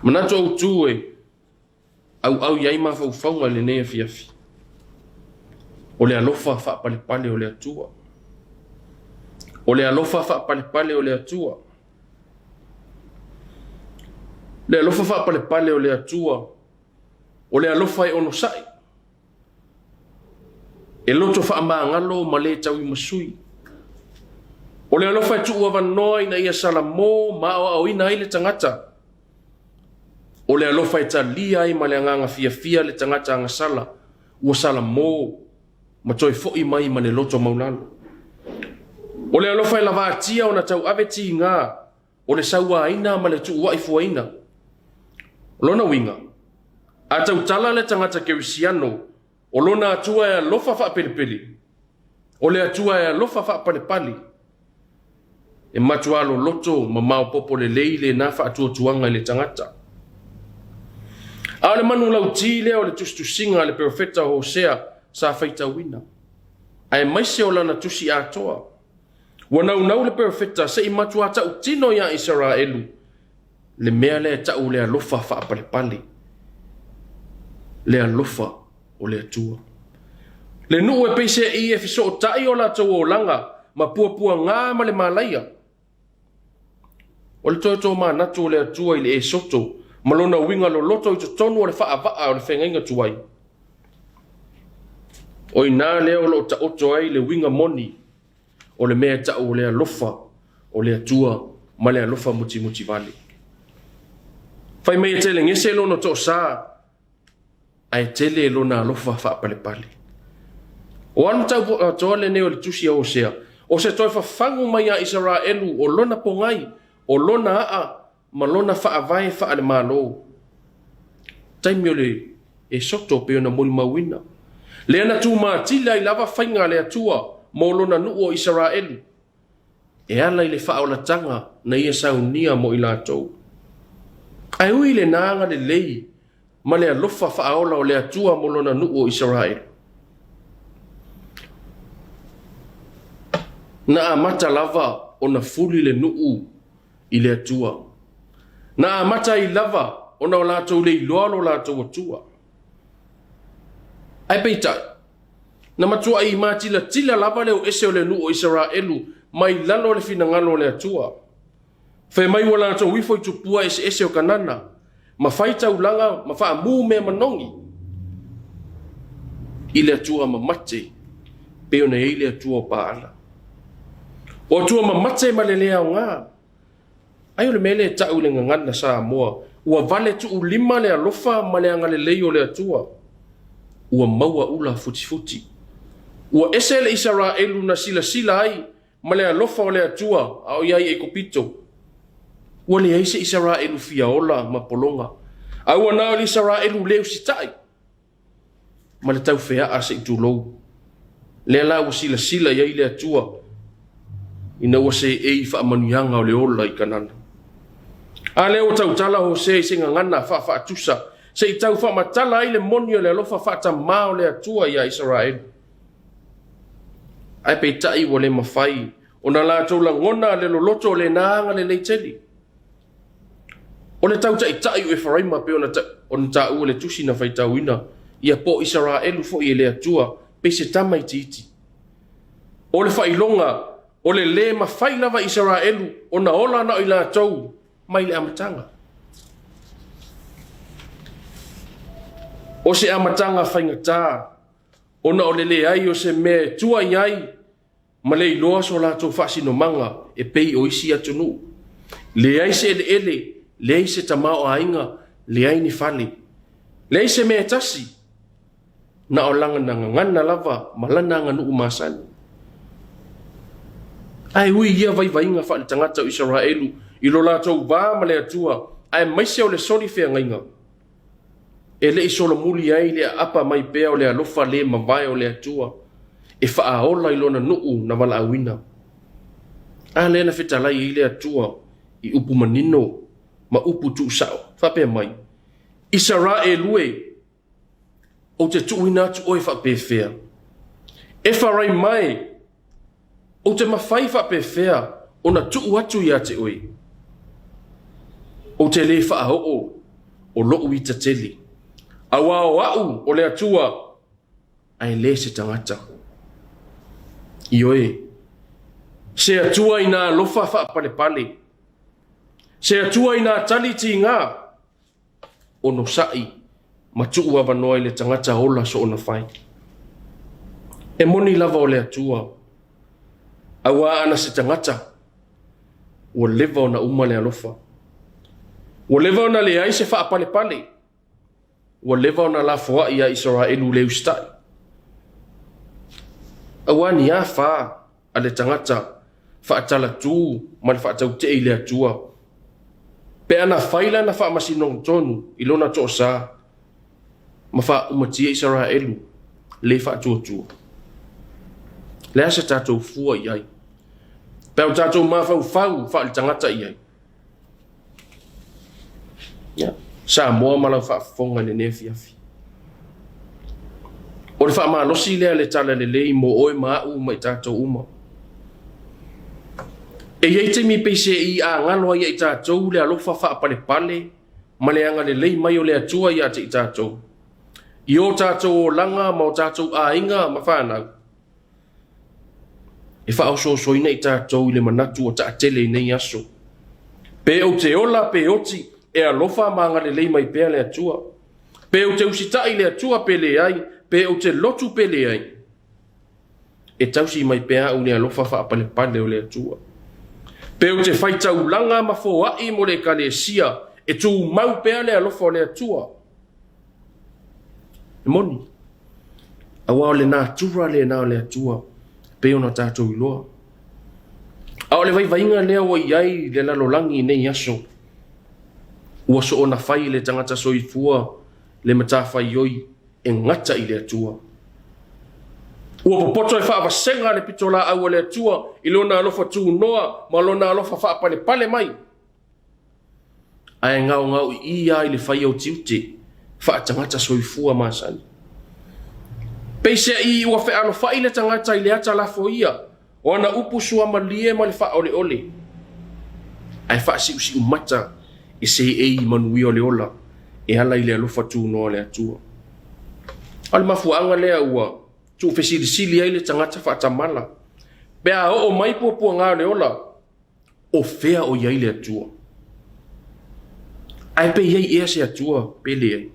Manatu autu e auau i ai mafaufauga i lenei afiafi, o le alofa faapalepale o le Atua. O le alofa faapalepale o le Atua. Le alofa faapalepale o le Atua, o le alofa e onosai, e loto faamagalo ma le tauimasui. O le alofa e tuu avanoa ina ia salamo ma aoaoina ai le tagata. O le alofa e talia ai ma le agaga fiafia le tagata agasala ua salamo ma toe foi mai ma le loto maulalo. O le alofa e lavatia ona tauave tiga o le sauaina ma le tuuai fuaina. O lona uiga, a tautala le tagata kerisiano o lona Atua e alofa faapelepele, o le Atua e alofa faapalepale. E matuā loloto ma maopoopo lelei lena faatuatuaga i le tagata. A o le manulauti lea o le tusitusiga a le perofeta o Hosea sa faitauina, aemaise o lana tusi atoa. Ua naunau le perofeta se i matuā tautino iā Isaraelu le mea lea e tau o le alofa faapalepale, le alofa o le Atua. Le nuu e peiseai e fesootai o latou olaga ma puapuaga ma le malaia. O le toe tomanatu o le Atua i le Esoto ma lona uiga loloto i totonu o le faavaa o le feagaiga tuai. O i ina lea o lo o taoto ai le uiga moni o le mea e tau o le alofa o le Atua ma le alofa mutimutivale. Fai mai e telegese lona toosa ae tele lona alofa faapalepale. O a le mataupu atoa lenei o le tusi a Hosea, o se toe fafagu mai iā Isaraelu o lona pogai, o lona aa ma lona faavae faale-Malo. Taimi o le Esoto pei ona molimauina, lea na tumatila ai lava faiga a le Atua mo lona nuu o Isaraelu, e ala i le faaolataga na ia saunia mo i latou. Ae ui i lena agalelei ma le alofa faaola o le Atua mo lona nuu o Isaraelu, na amata lava ona fuli le nuu i le Atua. Na amata ai lava ona o latou le iloa lo latou Atua. Ae peitai, na matuai matilatila lava le o ese o le nuu o Isaraelu mai lalo o le finagalo o le Atua. Fai mai ua latou ifo i tupua eseese o Kanana, ma fai taulaga ma faamu mea manogi i le Atua mamate, pei ona i ai le Atua o Paala. O Atua mamate ma le le aoga. Ai o le mea lea e tau i le gagana Samoa, ua vale tuulima le alofa ma le agalelei o le Atua. Ua maua ula futifuti. Ua ese le Isaraelu na silasila ai ma le alofa o le Atua a o i ai i Aikupito. Ua leai se Isaraelu fia ola ma pologa, a ua na o le Isaraelu le usitai ma le taufeaa se i tulou. Lea la ua silasila i ai le Atua ina ua seei i faamanuiaga o le ola i Kanana. A lea ua tautala Hosea i se gagana faafaatusa se i tau faamatala ai le moni o le alofa faatamā o le Atua iā Isaraelu. Ae peitai ua le mafai ona latou lagona le loloto o lena agalelei tele. O le tautaitai o Eferaima pei ona taua i le tusi na faitauina, ia po o Isaraelu foi e le Atua pei se tama itiiti. O le faailoga o le le mafai lava Isaraelu ona ola na o i latou mai le amataga. O se amataga faigata ona o le leai o se mea e tua i ai ma le iloa so latou faasinomaga e pei o isi atunuu. Leai se eleele, leai se tamaoaiga, leai ni fale, leai se mea e tasi, na o lana gagana lava ma lana aganuu masani. Ae ui i ia vaivaiga faaletagata o Isaraelu i lo latou va ma le Atua, aemaise o le soli feagaiga, E le i solomuli ai le aapa mai pea o le alofa le mavae o le Atua e faaola i lona nuu na valaauina. A lea na fetalai ai le Atua i upu manino ma upu tuusao, faapea mai, Isaraelu e, ou te tuuina atu oe faapefea? Efaraima e, Ou te mafai faapefea ona tuu atu ia te oe? Ou te le faaoo o loʻu ita tele, auā o aʻu o le Atua, ae le se tagata. Ioe, se Atua i nā alofa faapalepale, se Atua i nā tali tigā, onosai ma tuu avanoa i le tagata ola soona fai. E moni lava o le Atua, auā ana se tagata, ua leva ona uma le alofa. Ua leva ona leai se faapalepale. Ua leva ona lafoai iā Isaraelu le usitai. Auā ni a fa a le tagata faatalatū ma le faatautee i le Atua, pe ana fai lana faamasinoga tonu i lona toosā ma faaumatia Isaraelu le faatuatua. Le a se tatou fua i ai? Pe a o tatou mafaufau faale-tagata i ai. Ia, Samoa ma lau faafofoga i lenei afiafi. O le faamalosi lea le tala lelei mo oe ma au ma i tatou uma. E i ai taimi peiseai a galo ai ia i tatou le alofa faapalepale ma le agalelei mai o le Atua ia te i tatou, i o tatou olaga ma o tatou aiga ma fanau. E faaosoosoina i tatou i le manatu ua taatele i nei aso. Pe ou te ola pe oti, e alofa ma agalelei mai pea le Atua. Pe ou te usitai i le Atua pe leai, pe ou te lotu pe leai, e tausi mai pea au i le alofa faapalepale o le Atua. Pe ou te fai taulaga ma foai mo le Ekalesia, e tumau pea le alofa o le Atua. E moni, aua o le natura lena o le Atua, e pei ona tatou iloa. A o le vaivaiga lea ua i ai le lalolagi i nei aso, ua soona fai e le tagata soifua le matafaioi e gata i le Atua. Ua popoto e faavasega le pitolaau a le Atua i lona alofa tunoa ma lona alofa faapalepale mai. Ae gaogaoiia ai le faia o tiute faatagata soifua masani. Peiseai ua fealofai le tagata i le ata lafoia o ana upu suamalie ma le faaoleole, ae faasiusiumata e seei i manuia o le ola e ala i le alofa tunoa o le Atua. A o le mafuaaga lea ua tuufesilisili ai le tagata faatamala pe a oo mai puapuaga o le ola, O fea o i ai le Atua? Ae pe i ai ea se Atua pe leai?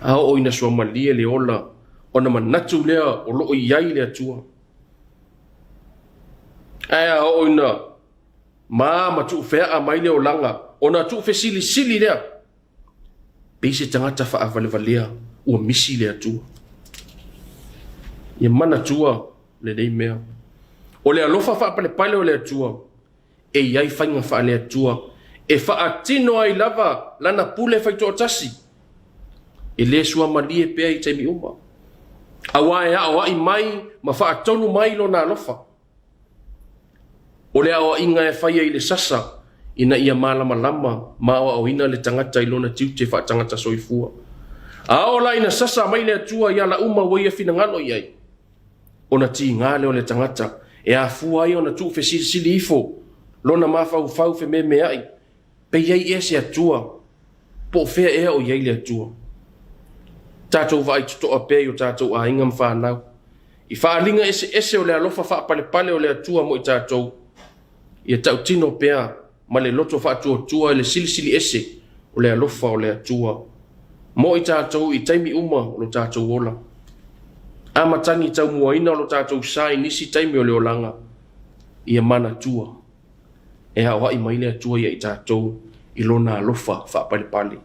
A oo ina suamalie le ola ona manatu lea o lo o i ai le Atua. Ae a oo ina ma ma tuufeaa mai le olaga ona tuufesilisili lea, pei se tagata faavalevalea ua misi le Atua. Ia manatua lenei mea. O le alofa faapalepale o le Atua, e i ai faiga faale-Atua e faatino ai lava lana pule faitoatasi. E le suamalie pea i taimi uma, aua e aoai mai ma faatonu mai lona alofa. O le aoaiga e faia i le sasa ina ia malamalama ma aoaoina le tagata i lona tiute faatagata soifua. A oo la ina sasa mai le Atua i ala uma ua ia finagalo i ai, ona tiga lea o le tagata e afua ai ona tuufesilisili ifo lona mafaufau fememeai, pe i ai ea se Atua, po o fea ea o i ai le Atua. Tatou vaai totoa pea i o tatou aiga ma fanau, i faaaliga eseese o le alofa faapalepale o le Atua mo i tatou, ia tautino pea ma le loto faatuatua i le silisili ese o le alofa o le Atua mo i tatou i taimi uma o lo tatou ola. A matagi taumuaina o lo tatou sa i nisi taimi o le olaga, ia manatua e aoai mai le Atua ia i tatou i lona alofa faapalepale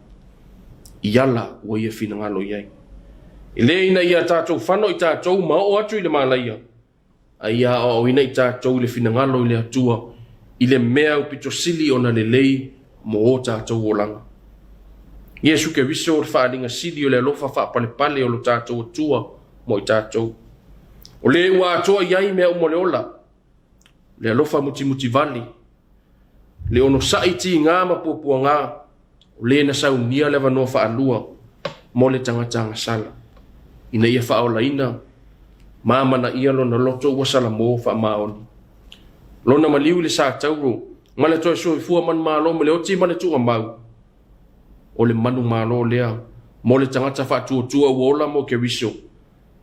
i ala ua ia finagalo i ai. E le ina ia tatou fano i tatou ma oo atu i le malaia, a ia aoaoina i tatou i le finagalo i le Atua i le mea aupito sili ona lelei mo o tatou olaga. Iesu Keriso o le faaaliga sili o le alofa faapalepale o lo tatou Atua mo i tatou. O le ua atoa i ai mea uma o le ola, le alofa mutimutivale, le onosai tiga ma puapuaga, o le na saunia le avanoa faalua mo le tagata agasala, ina ia faaolaina ma amanaia lona loto ua salamo faamaoni. Lona maliu i le sa tauro ma le toe soifua manumalo ma le oti ma le tuugamau, o le manumalo lea mo le tagata faatuatua ua ola mo Keriso,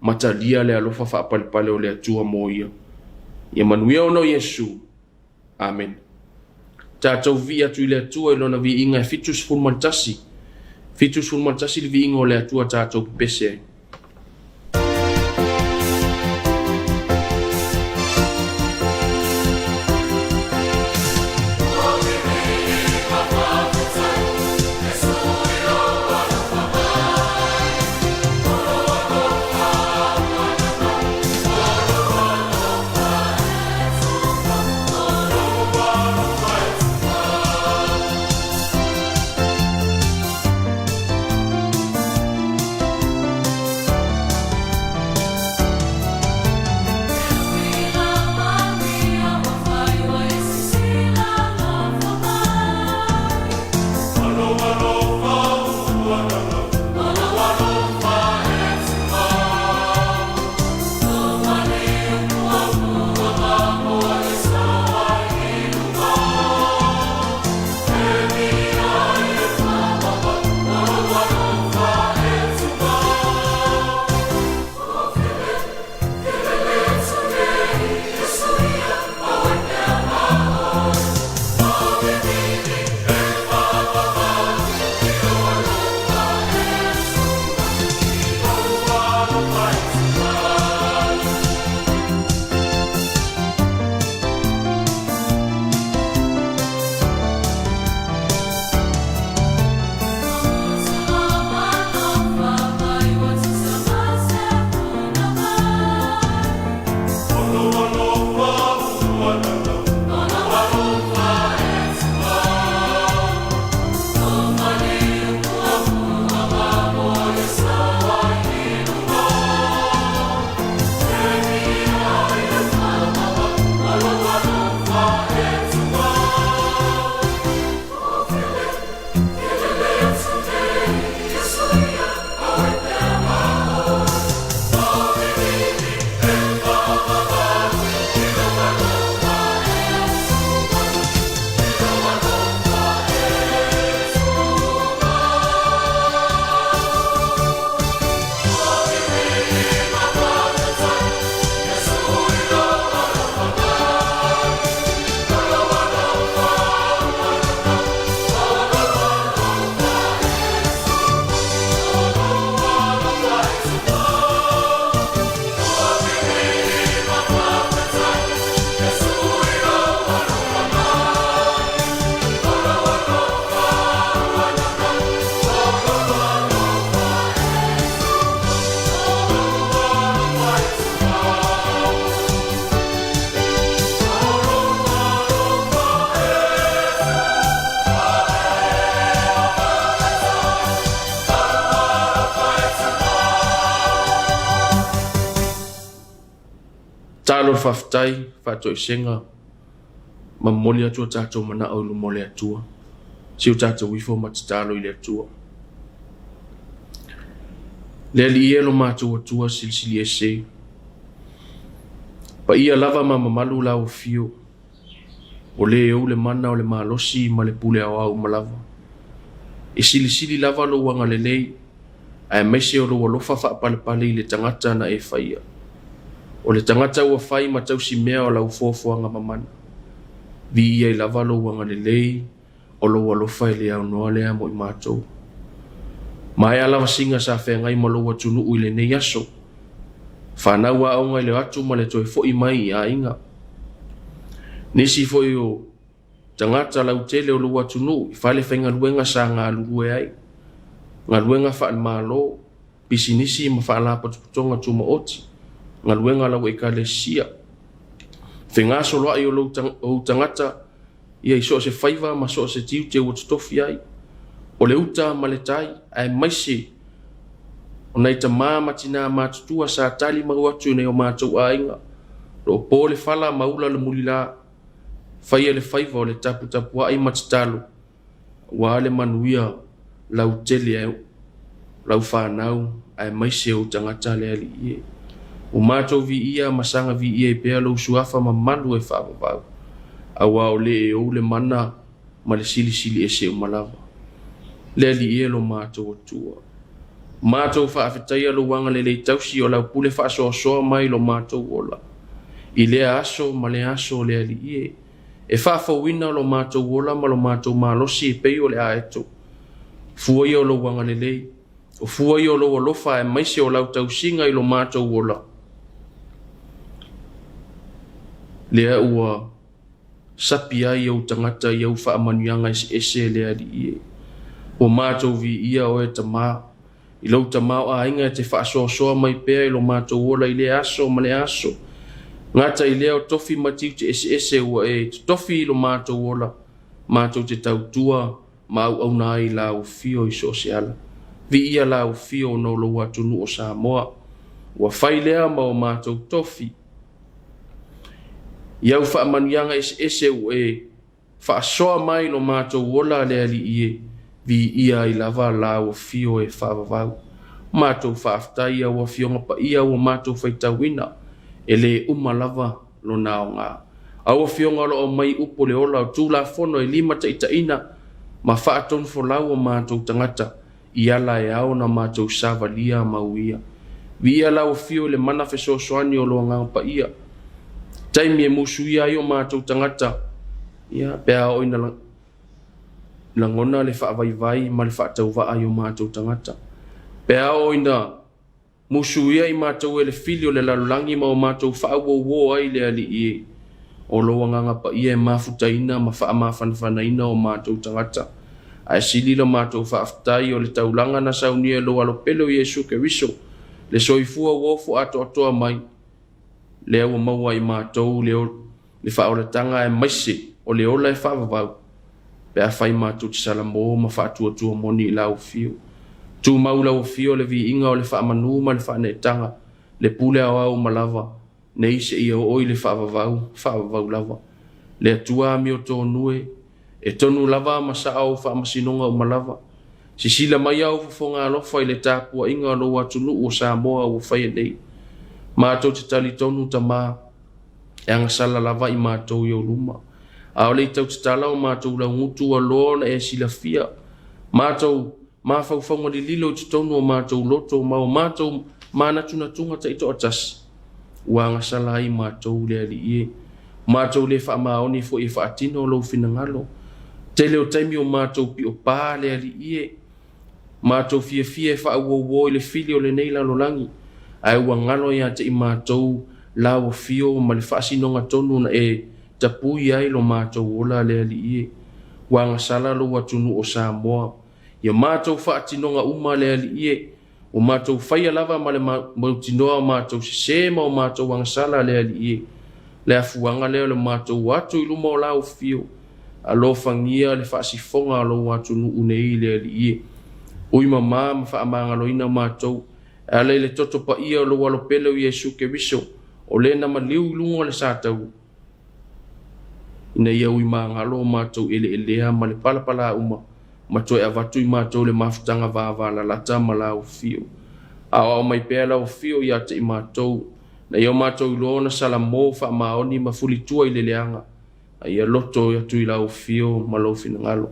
ma talia le alofa faapalepale o le Atua mo ia. Ia manuia ona o Iesu. Amene. Tatou vivii atu i le Atua i Lona viiga e 71, 71 le viiga o le Atua tatou pepese ai. Tatalo le faafetai, faatoesega ma momoli atu o tatou manao i luma o le Atua. Si o tatou ifo ma tatalo i le Atua. Le Alii e lo matou Atua silisili ese. Paia lava ma mamalu lau afio. O le ou le mana o le malosi ma le pule aoao uma lava. E silisili lava lou agalelei aemaise o lou alofa faapalepale i le tagata na e faia. O le tagata ua fai ma tausimea o lau foafoaga mamana. Viia ai lava lou agalelei, o lou alofa e le aunoa lea mo i matou. Maea lava siga sa feagai ma lou atunuu i lenei aso. Fanau aoga i le o atu ma le toe foi mai i aiga. Nisi foi o tagata lautele o lou atunuu i fale faigaluega sa galulue ai, galuega faale-Malo, pisinisi ma faalapotopotoga tumaoti, galuega a lau Ekalesia, fegasoloai o lou ou tagata ia i so o se faiva ma so o se tiute ua totofi ai, o le uta ma le tai, aemaise o nai tamā ma tinā matutua sa tali mau atu i nai o matou aiga, lo o po le fala ma ula le mulilā. Faia le faiva o le taputapuai ma tatalo aua le manuia lautele o lau fanau aemaise ou tagata le Alii e. Ua matou viia ma saga viia ai pea lou suafa mamalu e faavavau, aua o le e ou le mana ma le silisili ese uma lava. Le Alii e lo matou Atua. Matou faafetaia lou agalelei tausi o lau pule faasoasoa mai lo matou ola i lea aso ma lea aso le Alii e, e faafouina lo matou ola ma lo matou malosi e pei o le aeto. Fua ia o lou agalelei, o fua ia o lou alofa aemaise o lau tausiga i lo matou ola. Lea ua sapi ai ou tagata i au faamanuiaga eseese le Alii e. Ua matou viia oe Tamā, i lou tamaoaiga e te faasoasoa mai pea i lo matou ola i lea aso ma lea aso. Gata i lea o tofi ma tiute eseese ua e totofi i lo matou ola, matou te tautua ma auauna ai i lau afio i so o se ala. Viia lau afio ona o lou atunuu o Samoa. Ua fai lea ma o matou tofi. I au faamanuiaga eseese ua e faasoa mai lo matou ola le Alii e, viia ai lava lau afio e faavavau. Matou faafetai i au Afioga Paia ua matou faitauina, e le uma lava lona aoga. Au Afioga o lo o aumai upu o le ola o Tulafono e limataitaiina ma faatonufolau o matou tagata i ala e ao ona matou savalia ma uia. Viia lau afio i le mana fesoasoani o lo Agaga Paia. Taimi e musuia ai o matou tagata, ia, pe a oo ina lagona le faavaivai ma le faatauvaa i o matou tagata. Pe a oo ina Musuia i matou e le fili o le lalolagi ma o matou faauouo ai le Alii e. O lou Agaga Paia e mafutaina ma faamafanafanaina o matou tagata. Ae sili lo matou faafetai o le taulaga na saunia e lou Alo pele o Iesu Keriso, le soifua ua ofo atoatoa mai, lea ua maua i matou le le faaolataga aemaise o le ola e faavavau pe afai matou te salamo ma faatuatua moni i lau afio. Tumau lau afio le viiga o le faamanu ma le faaneetaga, le pule aoao uma lava, nei seia oo i le faavavau, faavavau lava. Le Atua amiotonu e, e tonu lava ma sao au faamasinoga uma lava. Sisila mai au fofoga alofa i le tapuaiga o lou atunuu o Samoa ua faia nei. Matou te talitonu Tama, e agasala lava i matou i ou luma. Aole i tau tatala o matou laugutu ua loa ona e silafia matou mafaufauga lililo i totonu o matou loto ma o matou manatunatuga taitoatasi, ua agasala ai matou le Alii e. Matou le faamaoni foi e faatino lou finagalo. Tele o taimi o matou pio pa le Alii e. Matou fiafia e faauouo i le fili o lenei lalolagi, ae ua galo ia te i matou lau afio ma le faasinoga tonu na e tapui ai lo matou ola le Alii e. Ua agasala lou atunuu o Samoa i a matou faatinoga uma le Alii e. Ua matou faia lava ma le mautinoa o matou sese ma o matou agasala le Alii e. Le afuaga lea o le matou atu i luma o lau afio, alofagia le faasifoga o lou atunuu nei le Alii e. Ui mama ma faamagaloina matou, e ala i le toto paia o lou Alo pele o Iesu Keriso, O le na maliu i luga o le sataua, ina ia ui magalo o matou eleelea ma le palapala uma, ma toe avatu i matou le mafutaga vavalalata ma lau afio. Aoao mai pea lau afio ia te i matou, na ia o matou iloa ona salamo faamaoni ma fulitua i le leaga, a ia loto atu i lau afio ma lou finagalo.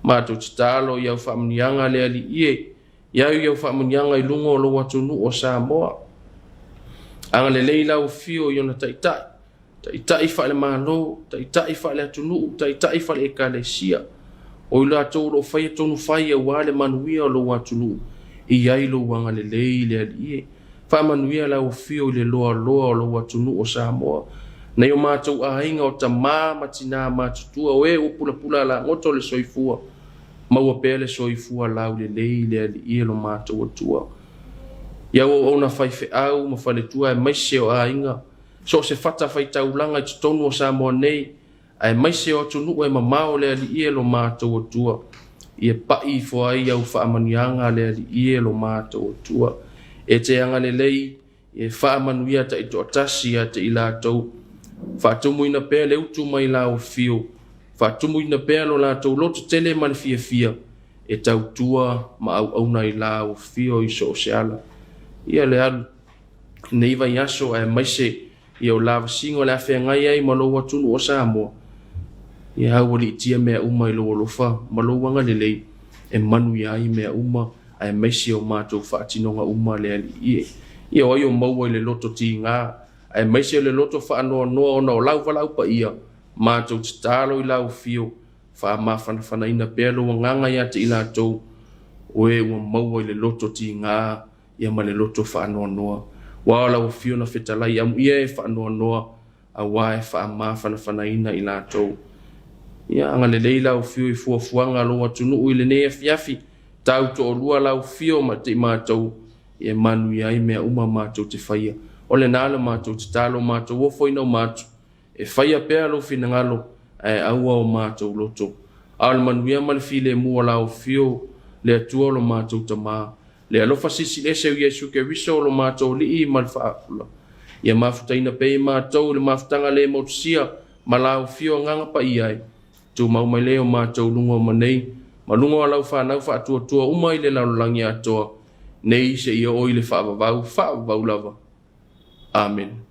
Matou tatalo i au faamanuiaga le Alii e, ia au i au faamanuiaga i luga o lou atunuu o Samoa. Agalelei lau afio i ona taitai, taitai faale-Malo, taitai faale-atunuu, taitai faale-ekalesia, o i latou o lo o faia tonu fai aua le manuia o lou atunuu, e i ai lou agalelei le Alii e. Faamanuia lau afio i le loaloa o lou atunuu o Samoa, nai o matou aiga o tamā ma tinā matutua, o e ua pulapula alagoto le soifua, maua pea le soifua laulelei le Alii e lo matou Atua. I au auauna faifeau ma faletua aemaise o aiga, so o se fatafaitaulaga i totonu o Samoa nei, aemaise o atunuu e mamao le Alii e lo matou Atua, ia pai ifo ai au faamanuiaga le Alii e lo matou Atua. E te agalelei e faamanuia taitoatasi ia te i latou, faatumuina pea le utu mai lau afio, faatumuina pea lo latou loto tele ma le fiafia, e tautua ma auauna i lau afio i so o se ala. Ia le alu nei vaiaso aemaise ia o lavasiga o le a feagai ai ma lou atunuu o Samoa, ia aualiitia mea uma i lou alofa ma lou agalelei e manuia ai mea uma aemaise o matou faatinoga uma le Alii e. Ia o ai o maua i le loto tiga aemaise o le loto faanoanoa ona o lau valaau paia, matou tatalo i lau afio, faamafanafanaina pea lou agaga ia te i latou o e ua maua i le loto tiga ia ma le loto faanoanoa. Aua o lau afio na fetalai amuia e faanoanoa, aua e faamafanafanaina i latou. Ia agalelei lau afio i fuafuaga a lou atunuu i lenei afiafi, tau toalua lau afio ma te i matou, e manuia ai mea uma matou te faia. O lena le matou tatalo, matou ofoina uma atu, e faia pea lou finagalo, ae aua o matou loto. A o le manuia ma le filemu o lau afio, le Atua o lo matou Tamā, le alofa silisili ese o Iesu Keriso o lo matou Alii ma le Faaola, ia mafutaina pea i matou le mafutaga le motusia ma lau afio agaga paia e, tumau mai lea o matou luga o manei, ma luga o lau fanau faatuatua uma i le lalolagi atoa, nei seia oo i le faavavau, faavavau lava. Amene.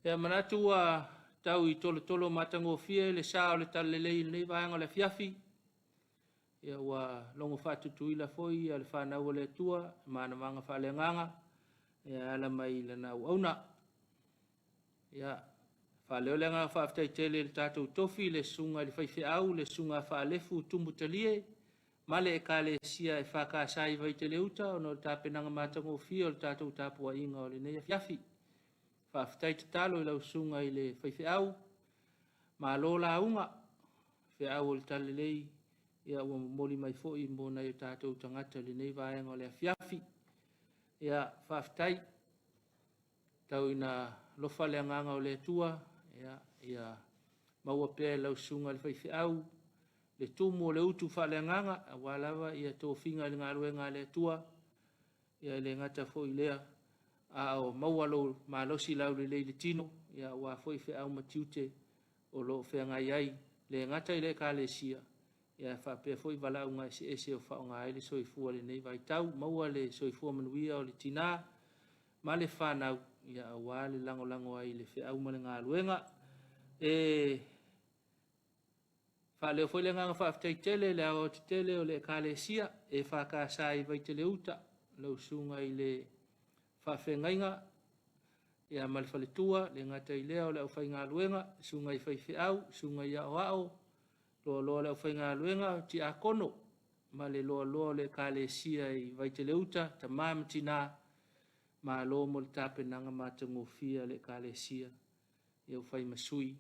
Ia manatu ua tau i tolotolo matagofie le sa o le Talalelei i lenei vaega o le afiafi. Ia ua logo faatutuila foi ia le fanau a le Atua, manavaga faaleagaga, ia ala mai i lana auauna. Ia faaleo le agaga faafetai tele i le tatou tofi, le susuga i le faifeau, le susuga a Faalefu Tumutalie, ma le Ekalesia EFKS i Vaitele-uta ona o le tapenaga matagofie o le tatou tapuaiga o lenei afiafi. Faafetai tatalo i lau susuga i le faifeau, malo lauga, feau o le Talalelei, ia ua momoli mai foi mo nai o tatou tagata i lenei vaega o le afiafi. Ia faafetai, tau ina alofa le agaga o le Atua, ia, ia maua pea e lau susuga i le faifeau le tumu o le utu faaleagaga, aua lava ia tofiga i le galuega a le Atua, ia e le gata foi i lea, a o maua lou malosi laulelei i le tino, ia aua foi feau ma tiute o lo o feagai ai, le gata i le Ekalesia, ia faapea foi valaauga eseese o faaaoga ai le soifua i lenei vaitau. Maua le soifua manuia o le tina ma le fanau, ia aua le lagolago ai i le feau ma le galuega. E faaleo foi le agaga faafetai tele i le aoaotetele o le Ekalesia EFKS i Vaitele-uta, lau susuga i le faafeagaiga ia ma le faletua, le gata i lea o le aufaigaluega, susuga i faifeau, susuga i aoao, loaloa o le aufaigaluega, tiakono ma le loaloa o le Ekalesia i Vaitele-uta, tama ma tina, malo mo le tapenaga matagofie a le Ekalesia, ia ua fai ma sui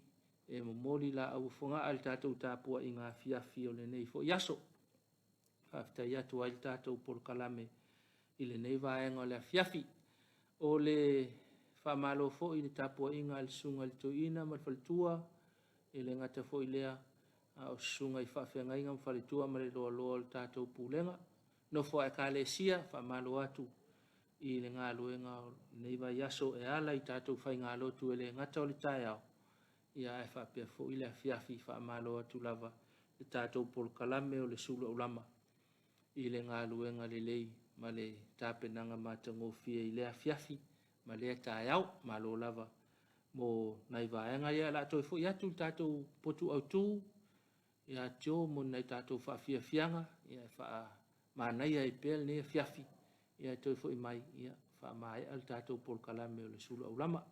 e momoli laau o fogaa i le tatou tapuaiga afiafi o lenei foi aso. Faafetai atu ai le tatou polokalame i lenei vaega o le afiafi. O le faamalo foi i le tapuaiga a le susuga i le toeaina ma le faletua, e le gata foi i lea, a o susuga i faafeagaiga ma faletua ma le loaloa o le tatou pulega. Nofo a Ekalesia, faamalo atu i le galuega o lenei vaiaso e ala i tatou faigalotu e le gata o le taeao, ia ae faapea foi le afiafi. Faamalo atu lava le tatou polokalame o le sulu aulama i le galuega lelei ma le tapenaga matagofie i lea afiafi ma lea taeao. Malo lava mo nai vaega ia. O le a toe foi atu le tatou potu autu ia Joe mo nai tatou faafiafiaga, ia faamanaia ai pea lenei afiafi, ia toe foi mai, ia faamaea le tatou polokalame o le sulu aulama.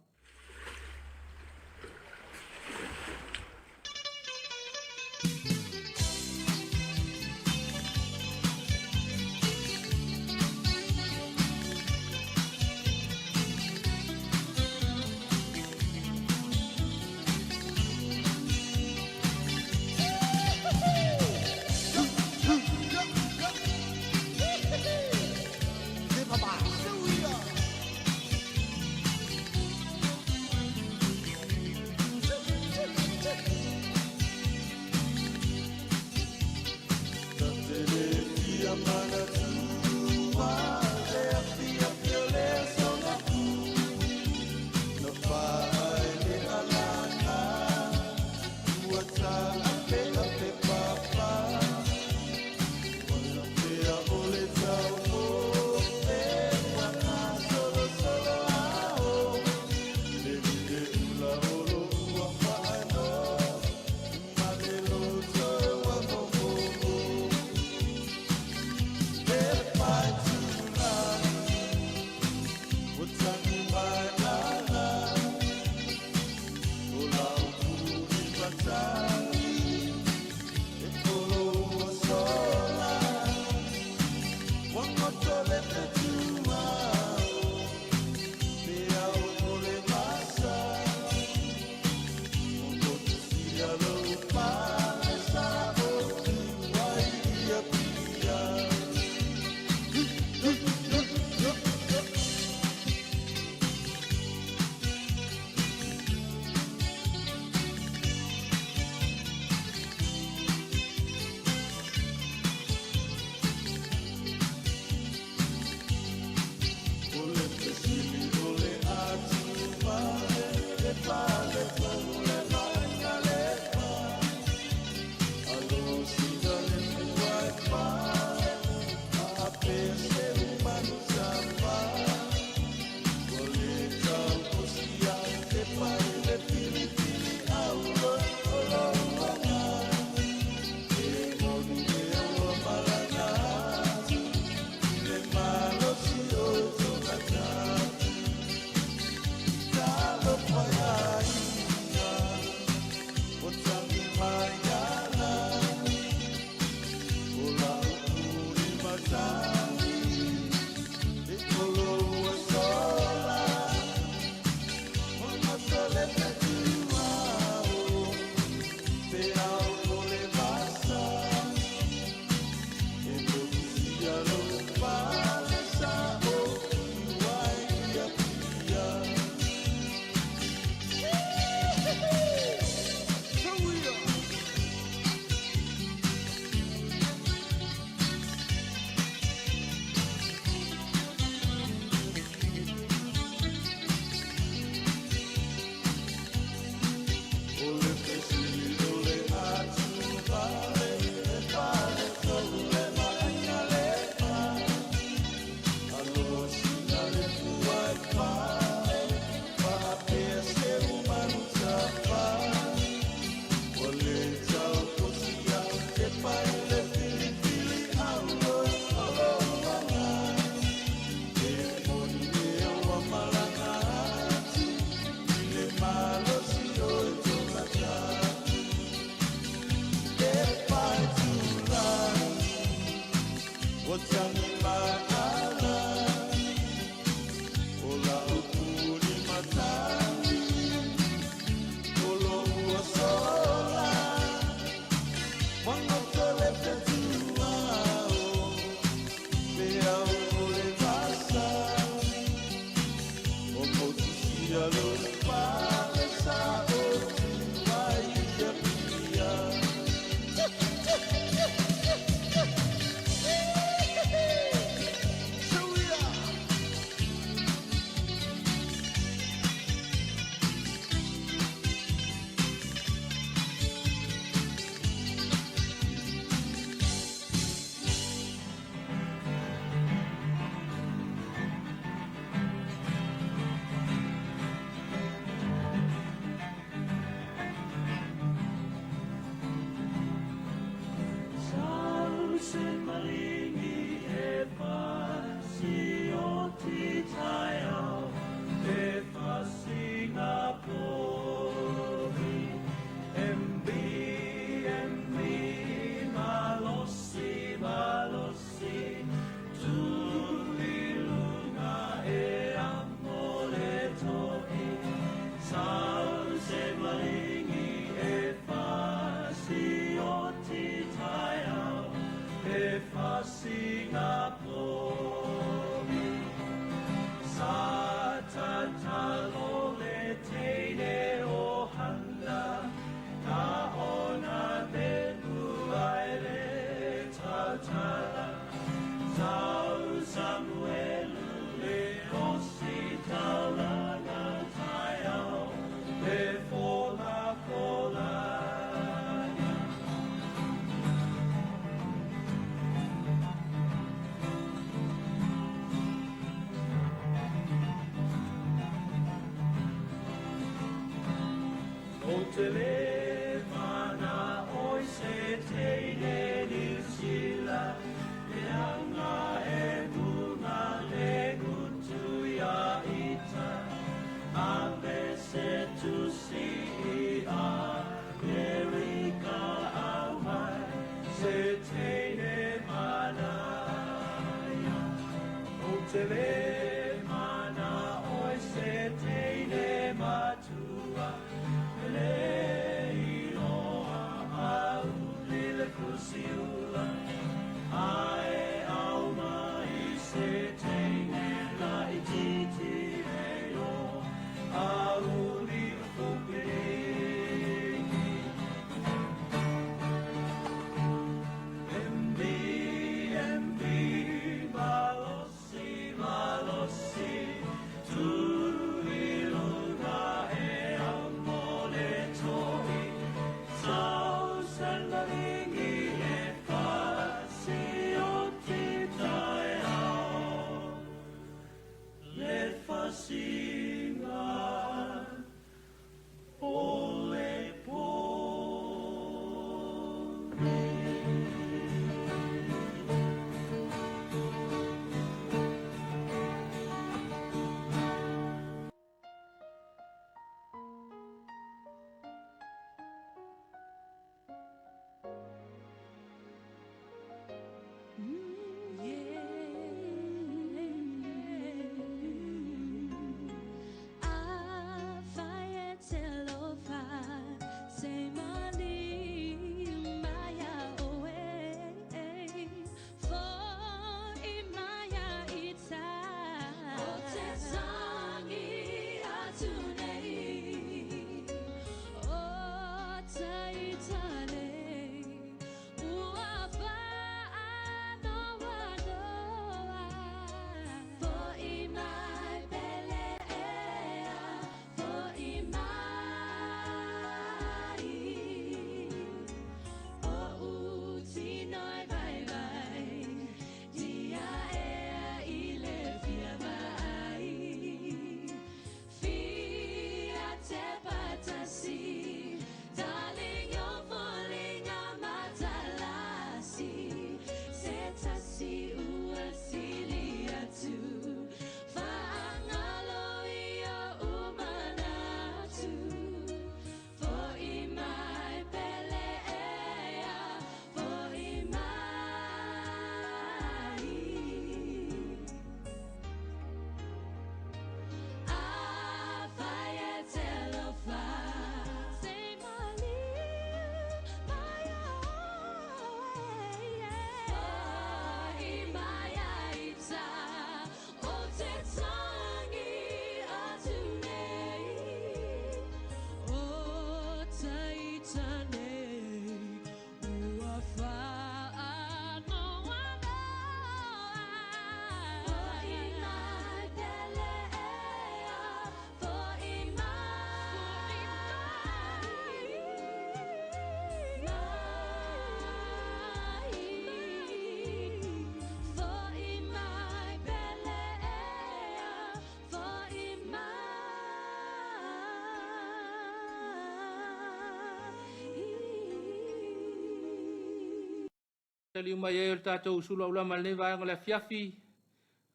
Taliu mai ai o le tatou sulu aulama i lenei vaega o le afiafi,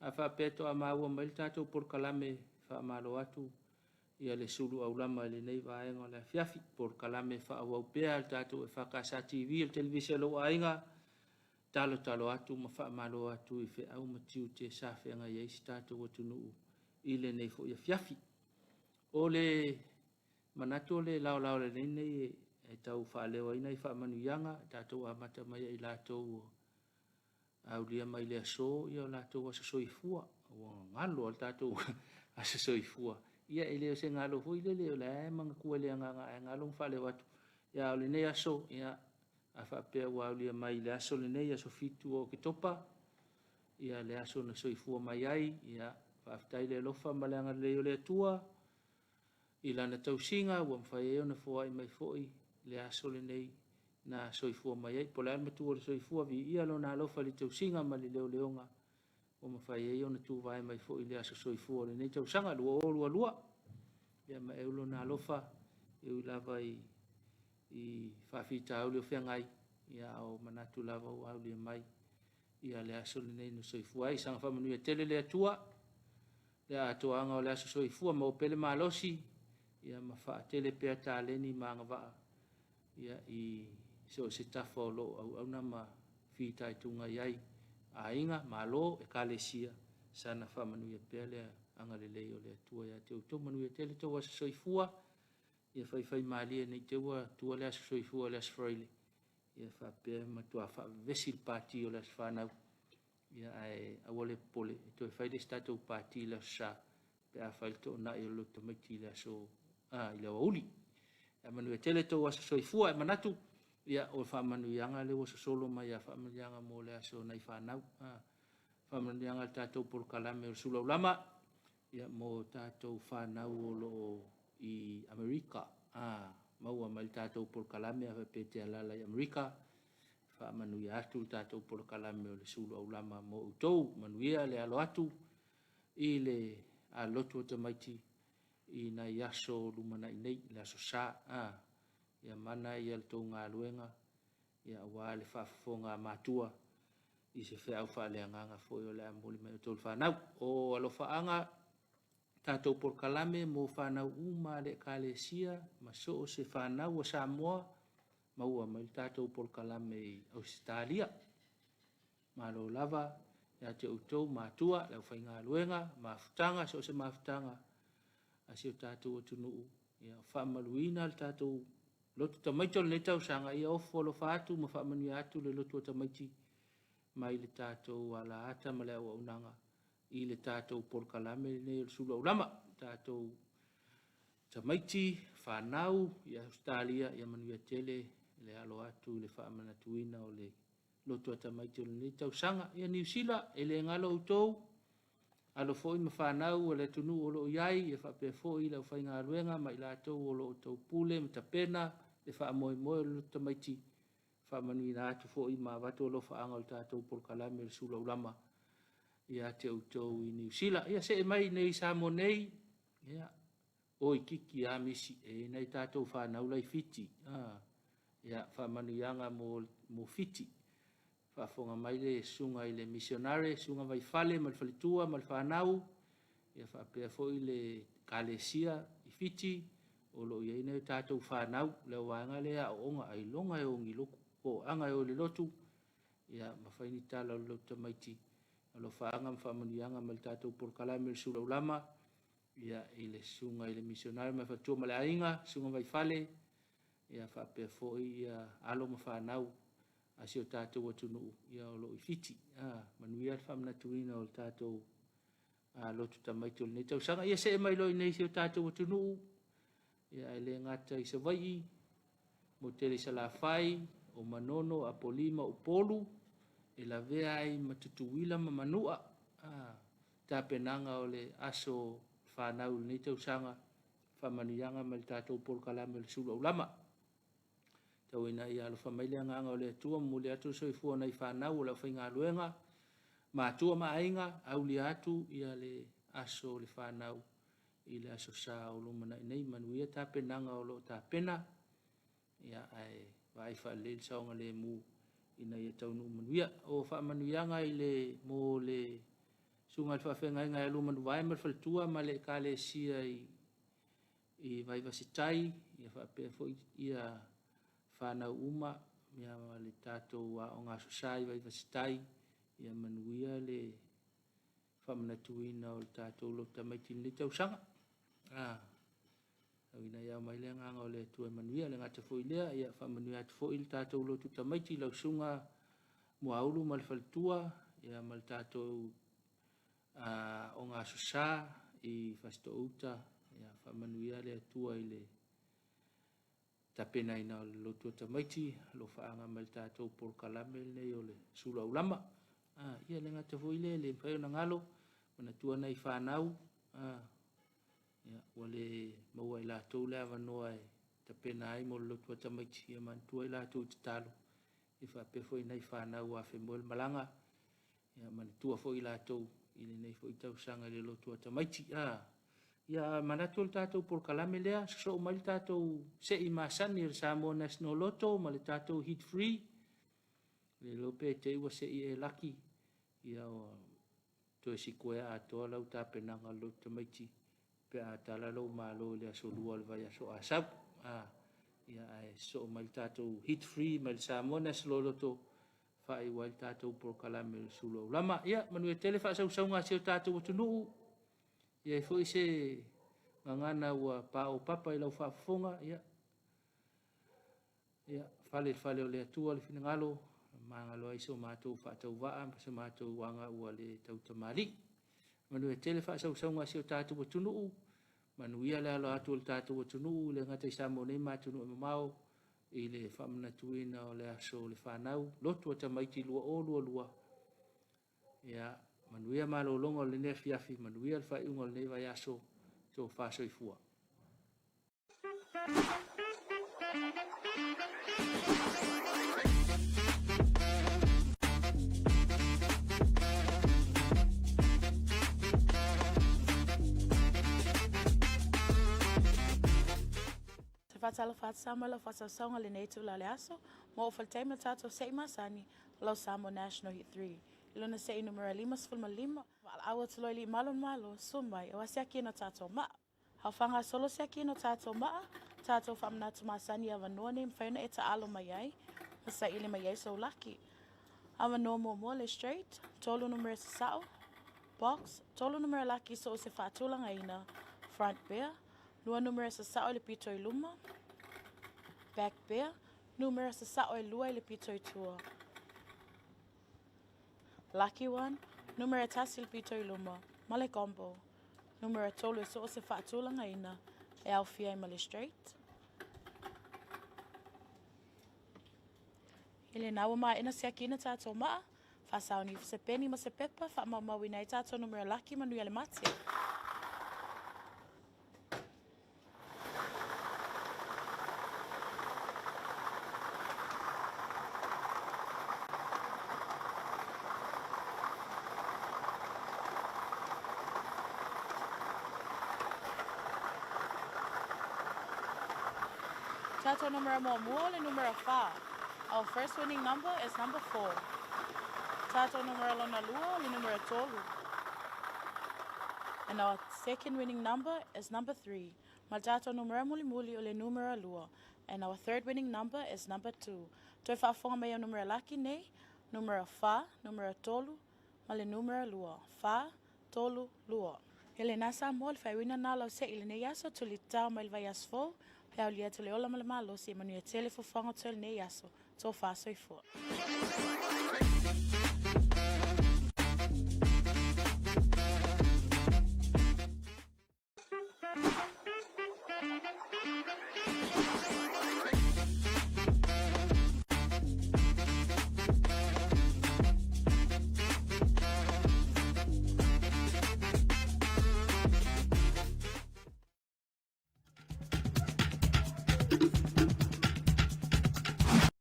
a faapea toa maua mai le tatou polokalame faamalo atu ia le sulu aulama i lenei vaega o le afiafi. Polokalame faaauau pea le tatou EFKS TV, le televise a lou aiga, talotalo atu ma faamalo atu i feau ma tiute sa feagai ai si tatou atunuu i lenei foi afiafi. O le manatu o le laolao lenei nei e tau faaleo ai nai faamanuiaga tatou amata mai ai latou ua aulia mai le aso ia o latou aso soifua. Ua galo le tatou aso soifua. Ia e le o se galo foi lele o la e manatua i le agaga ae galo ma faaleo atu. Ia o lenei aso, ia a faapea ua aulia mai le aso lenei, aso 7 o Oketopa, ia le aso na soifua mai ai, ia faafetai le alofa ma le agalelei o le Atua i lana tausiga ua mafai ai ona foai mai foi le aso lenei na soifua mai ai. Po o le a le matua o le soifua, viia lona alofa i le tausiga ma le leoleoga ua mafai ai ona tuvae mai foi le aso soifua o lenei tausaga 2022. Ia ma eu lona alofa E ui lava i i faafitauli o feagai, ia a o manatu lava ua aulia mai ia le aso lenei na soifua ai. Saga faamanuia tele le Atua le atoaga o le aso soifua, maua pea le malosi ia ma faatele pea taleni ma agavaa ia i so o se tafa o lo o auauna ma fitaituga i ai aiga, malo, ekalesia, sana faamanuia pea le agalelei o le Atua ia te outou. Manuia tele tou aso soifua. Ia faifaimalie ne i te i ua tua le aso soifua i le aso Faraile, ia faapea e matua faavevesi le pati o le aso fanau. Ia ae aua le popole, e toe fai le isi tatou pati i le aso Sa pe a fai le toonai o le lotu tamaiti i le aso a i le aoauli. Ia manuia tele tou aso soifua. E manatu ia o faamanuiaga lea ua sosolo mai a faamanuiaga mo le aso nai fanau. A faamanuiaga a le tatou polokalame o le Sulaulama ia mo tatou fanau o lo o i Amerika. A maua mai le tatou polokalame a faapea e te alaala i Amerika, faamanuia atu le tatou polokalame o le Sulu Aulama mo outou. Manuia le alo atu i le alotu o tamaiti i nai aso lumanai nei, le aso Sa. A ia mana ia le tou galuega ia aua le faafofoga a matua i se feau faaleagaga foi o le a momoli mai outou le fanau. O alofaaga tatou polokalame mo fanau uma a le Ekalesia ma so o se fanau a Samoa, maua mai le tatou polokalame i Ausetalia. Malo lava ia te outou matua, le aufaigaluega, mafutaga, so o se mafutaga a si o tatou atunuu, ia faamaluina le tatou lotu tamaiti o lenei tausaga, ia ofo alofa atu ma faamanuia atu le lotu a tamaiti mai le tatou alaata ma le auaunaga i le tatou polokalame lenei o le Sulu Aulama, tatou tamaiti, fanau i Ausetalia, ia manuia tele le alo atu i le faamanatuina o le lotu a tamaiti o lenei tausaga. Ia Niu Sila, e le galo outou, alo foi ma fanau o le atunuu o lo o i ai, ia faapea foi le aufaigaluega ma i latou o lo o taupule ma tapena le faamoemoe o le lotu tamaiti, faamanuina atu foi ma avatu alofaaga o le tatou polokalame o le Sulaulama ia te outou i Niu Sila. Ia see mai nei i Samoa nei, ia, oi kiki a misi, e i nai tatou fanau lai Fiti. Ah, ia, faamanuiaga mo, mo Fiti. Faafofoga mai le susuga i le misionare, susuga Vaifale ma le faletua ma le fanau, ia faapea foi le Ekalesia i Fiti, o lo o i ai nai o tatou fanau, le vaega lea e aooga ailoga e o ni lotu, toaga e o i le lotu, ia ma fai ni tala o le lotu tamaiti, alofaaga ma faamanuiaga mai le tatou polokalame o le Sulaulama, ia i le susuga i le misionare ma le faletua ma le aiga, susuga Vaifale, ia faapea foi ia alo ma fanau a si o tatou atunuu ia o lo o i Fiti. Ah, manuia le faamanatuina o le tatou a lotu tamaiti o lenei tausaga. Ia see mai loa i nei si o tatou atunuu, ia ae le gata i Savaii, mo tele i Salafai, o Manono, Apolima, Upolu, e lavea ai ma Tutuila ma Manua, a, tapenaga o le aso fanau i lenei tausaga, faamanuiaga mai le tatou polokalame o le Sulu Aulama. Tau ina ia alofa mai le agaga o le Atua, momoli atu le soifua o nai fanau o le aufaigaluega, matua ma aiga, aulia atu ia le aso o le fanau i le aso Sa o lumanai nei. Manuia tapenaga o lo o tapena, ia ae vaai faalelei le saogalemu ina ia taunuu manuia. O faamanuiaga i le mo le susuga i le faafeagaiga ia Lumanuvae ma le faletua ma le ekalesia i i Vaivase-tai, ia faapea foi ia fanau uma ia ma le tatou aoga Aso Sa i Vaivase-tai, ia manuia le faamanatuina o le tatou lotu tamaiti i lenei tausaga. Ah, au ina ia mai le agaga o le Atua e manuia, le gata foi lea, ia faamanuia atu foi le tatou lotu tamaiti i lau susuga Muaulu ma le faletua, ia ma le tatou aoga Aso Sa i Fasitoo-uta, ia faamanuia le Atua i le tapenaina o le lotu a tamaiti, alofaaga mai le tatou polokalame lenei o le Sulu Aulama. Ah, ia le gata foi lea, le mafai ona galo, manatua nai fanau, ah, ia, ua le maua i latou le avanoa e tapena ai mo le lotu a tamaiti, ia manatua i latou i tatalo, ia faapea foi nai fanau ua afemoe le malaga, Ia manatua foi i latou i lenei foi tausaga i le lotu a tamaiti. Ah, Ia manatu o le tatou polokalame lea, sosoo mai le tatou se'i masani o le Samoa National Lotto ma le tatou Hit Free. Le iloa pe te i ua se'i e laki, ia ua toe sikuea atoa lau tapenaga o le lotu tamaiti pe a tala lou malo i le aso 2 o le vaiaso a sau. Ia ae sosoo mai le tatou Hit Free mai le Samoa National Lotto faaiu ai le tatou polokalame o le sulu aulama. Ia manuia tele faasausauga a si o tatou atunuu. I ai foi se gagana ua paopapa i lau faafofoga, ia, ia fale i le fale o le Atua le finagalo, magalo ai so matou faatauvaa ma so matou aga ua le tautamalii. Manuia tele faasausauga a si o tatou atunuu, manuia le alo atu o le tatou atunuu i le gata i Samoa nei ma atunuu e mamao i le faamanatuina o le aso o le fanau, lotu a tamaiti 2022. Ia, manuia malologa o lenei afiafi, manuia le faaiuga o lenei vaiaso, tofa soifua. Te faatalofa atu Samoa i lau faasausauga i lenei itula o le aso, ma oo foi le taimi o le tatou se'i masani, o lau Samoa National Hit 3. I lona se'i numera 55, valaau atu loa i alii malu o le Malo, susu mai, aua siakiina o tatou maa. Haofagasolo siakiina o tatou maa, tatou faamanatu masani i avanoa nei e mafai ona e taalo mai ai ma saili mai ai sou laki. Avanoa muamua le straight, tolu numera sasao, box, tolu numera laki so o se faatulagaina, front bear, lua numera sasao i le pito i luma, back bear, numera sasao e lua i le pito i tua. Lucky one, numera tasi i le pito i luma, ma le combo. Numera tolu e so o se faatulagaina e aofia ai ma le straight. I lena ua maea siakiina tatou maa, faasaoni ifo se peni ma se pepa, faamaumauina ai tatou numera laki manuia le mati. Tatou numera muamua o le numera fa. Our first winning number is number 4. Tatou numera lona lua o le numera tolu. And our second winning number is number 3. Ma le tatou numera mulimuli o le numera lua. And our third winning number is number 2. Toe faafofoga mai au numera laki nei, numera fa, numera tolu, ma le numera lua. Fa, tolu, lua. Ia lena Samoa, le faaiuina lena o lau se'i i lenei aso, tuli tatao mai le vaiaso fou, pe aulia atu le ola ma le malosi e manuia tele fuafuaga o totoe i lenei aso. Tofa soifua.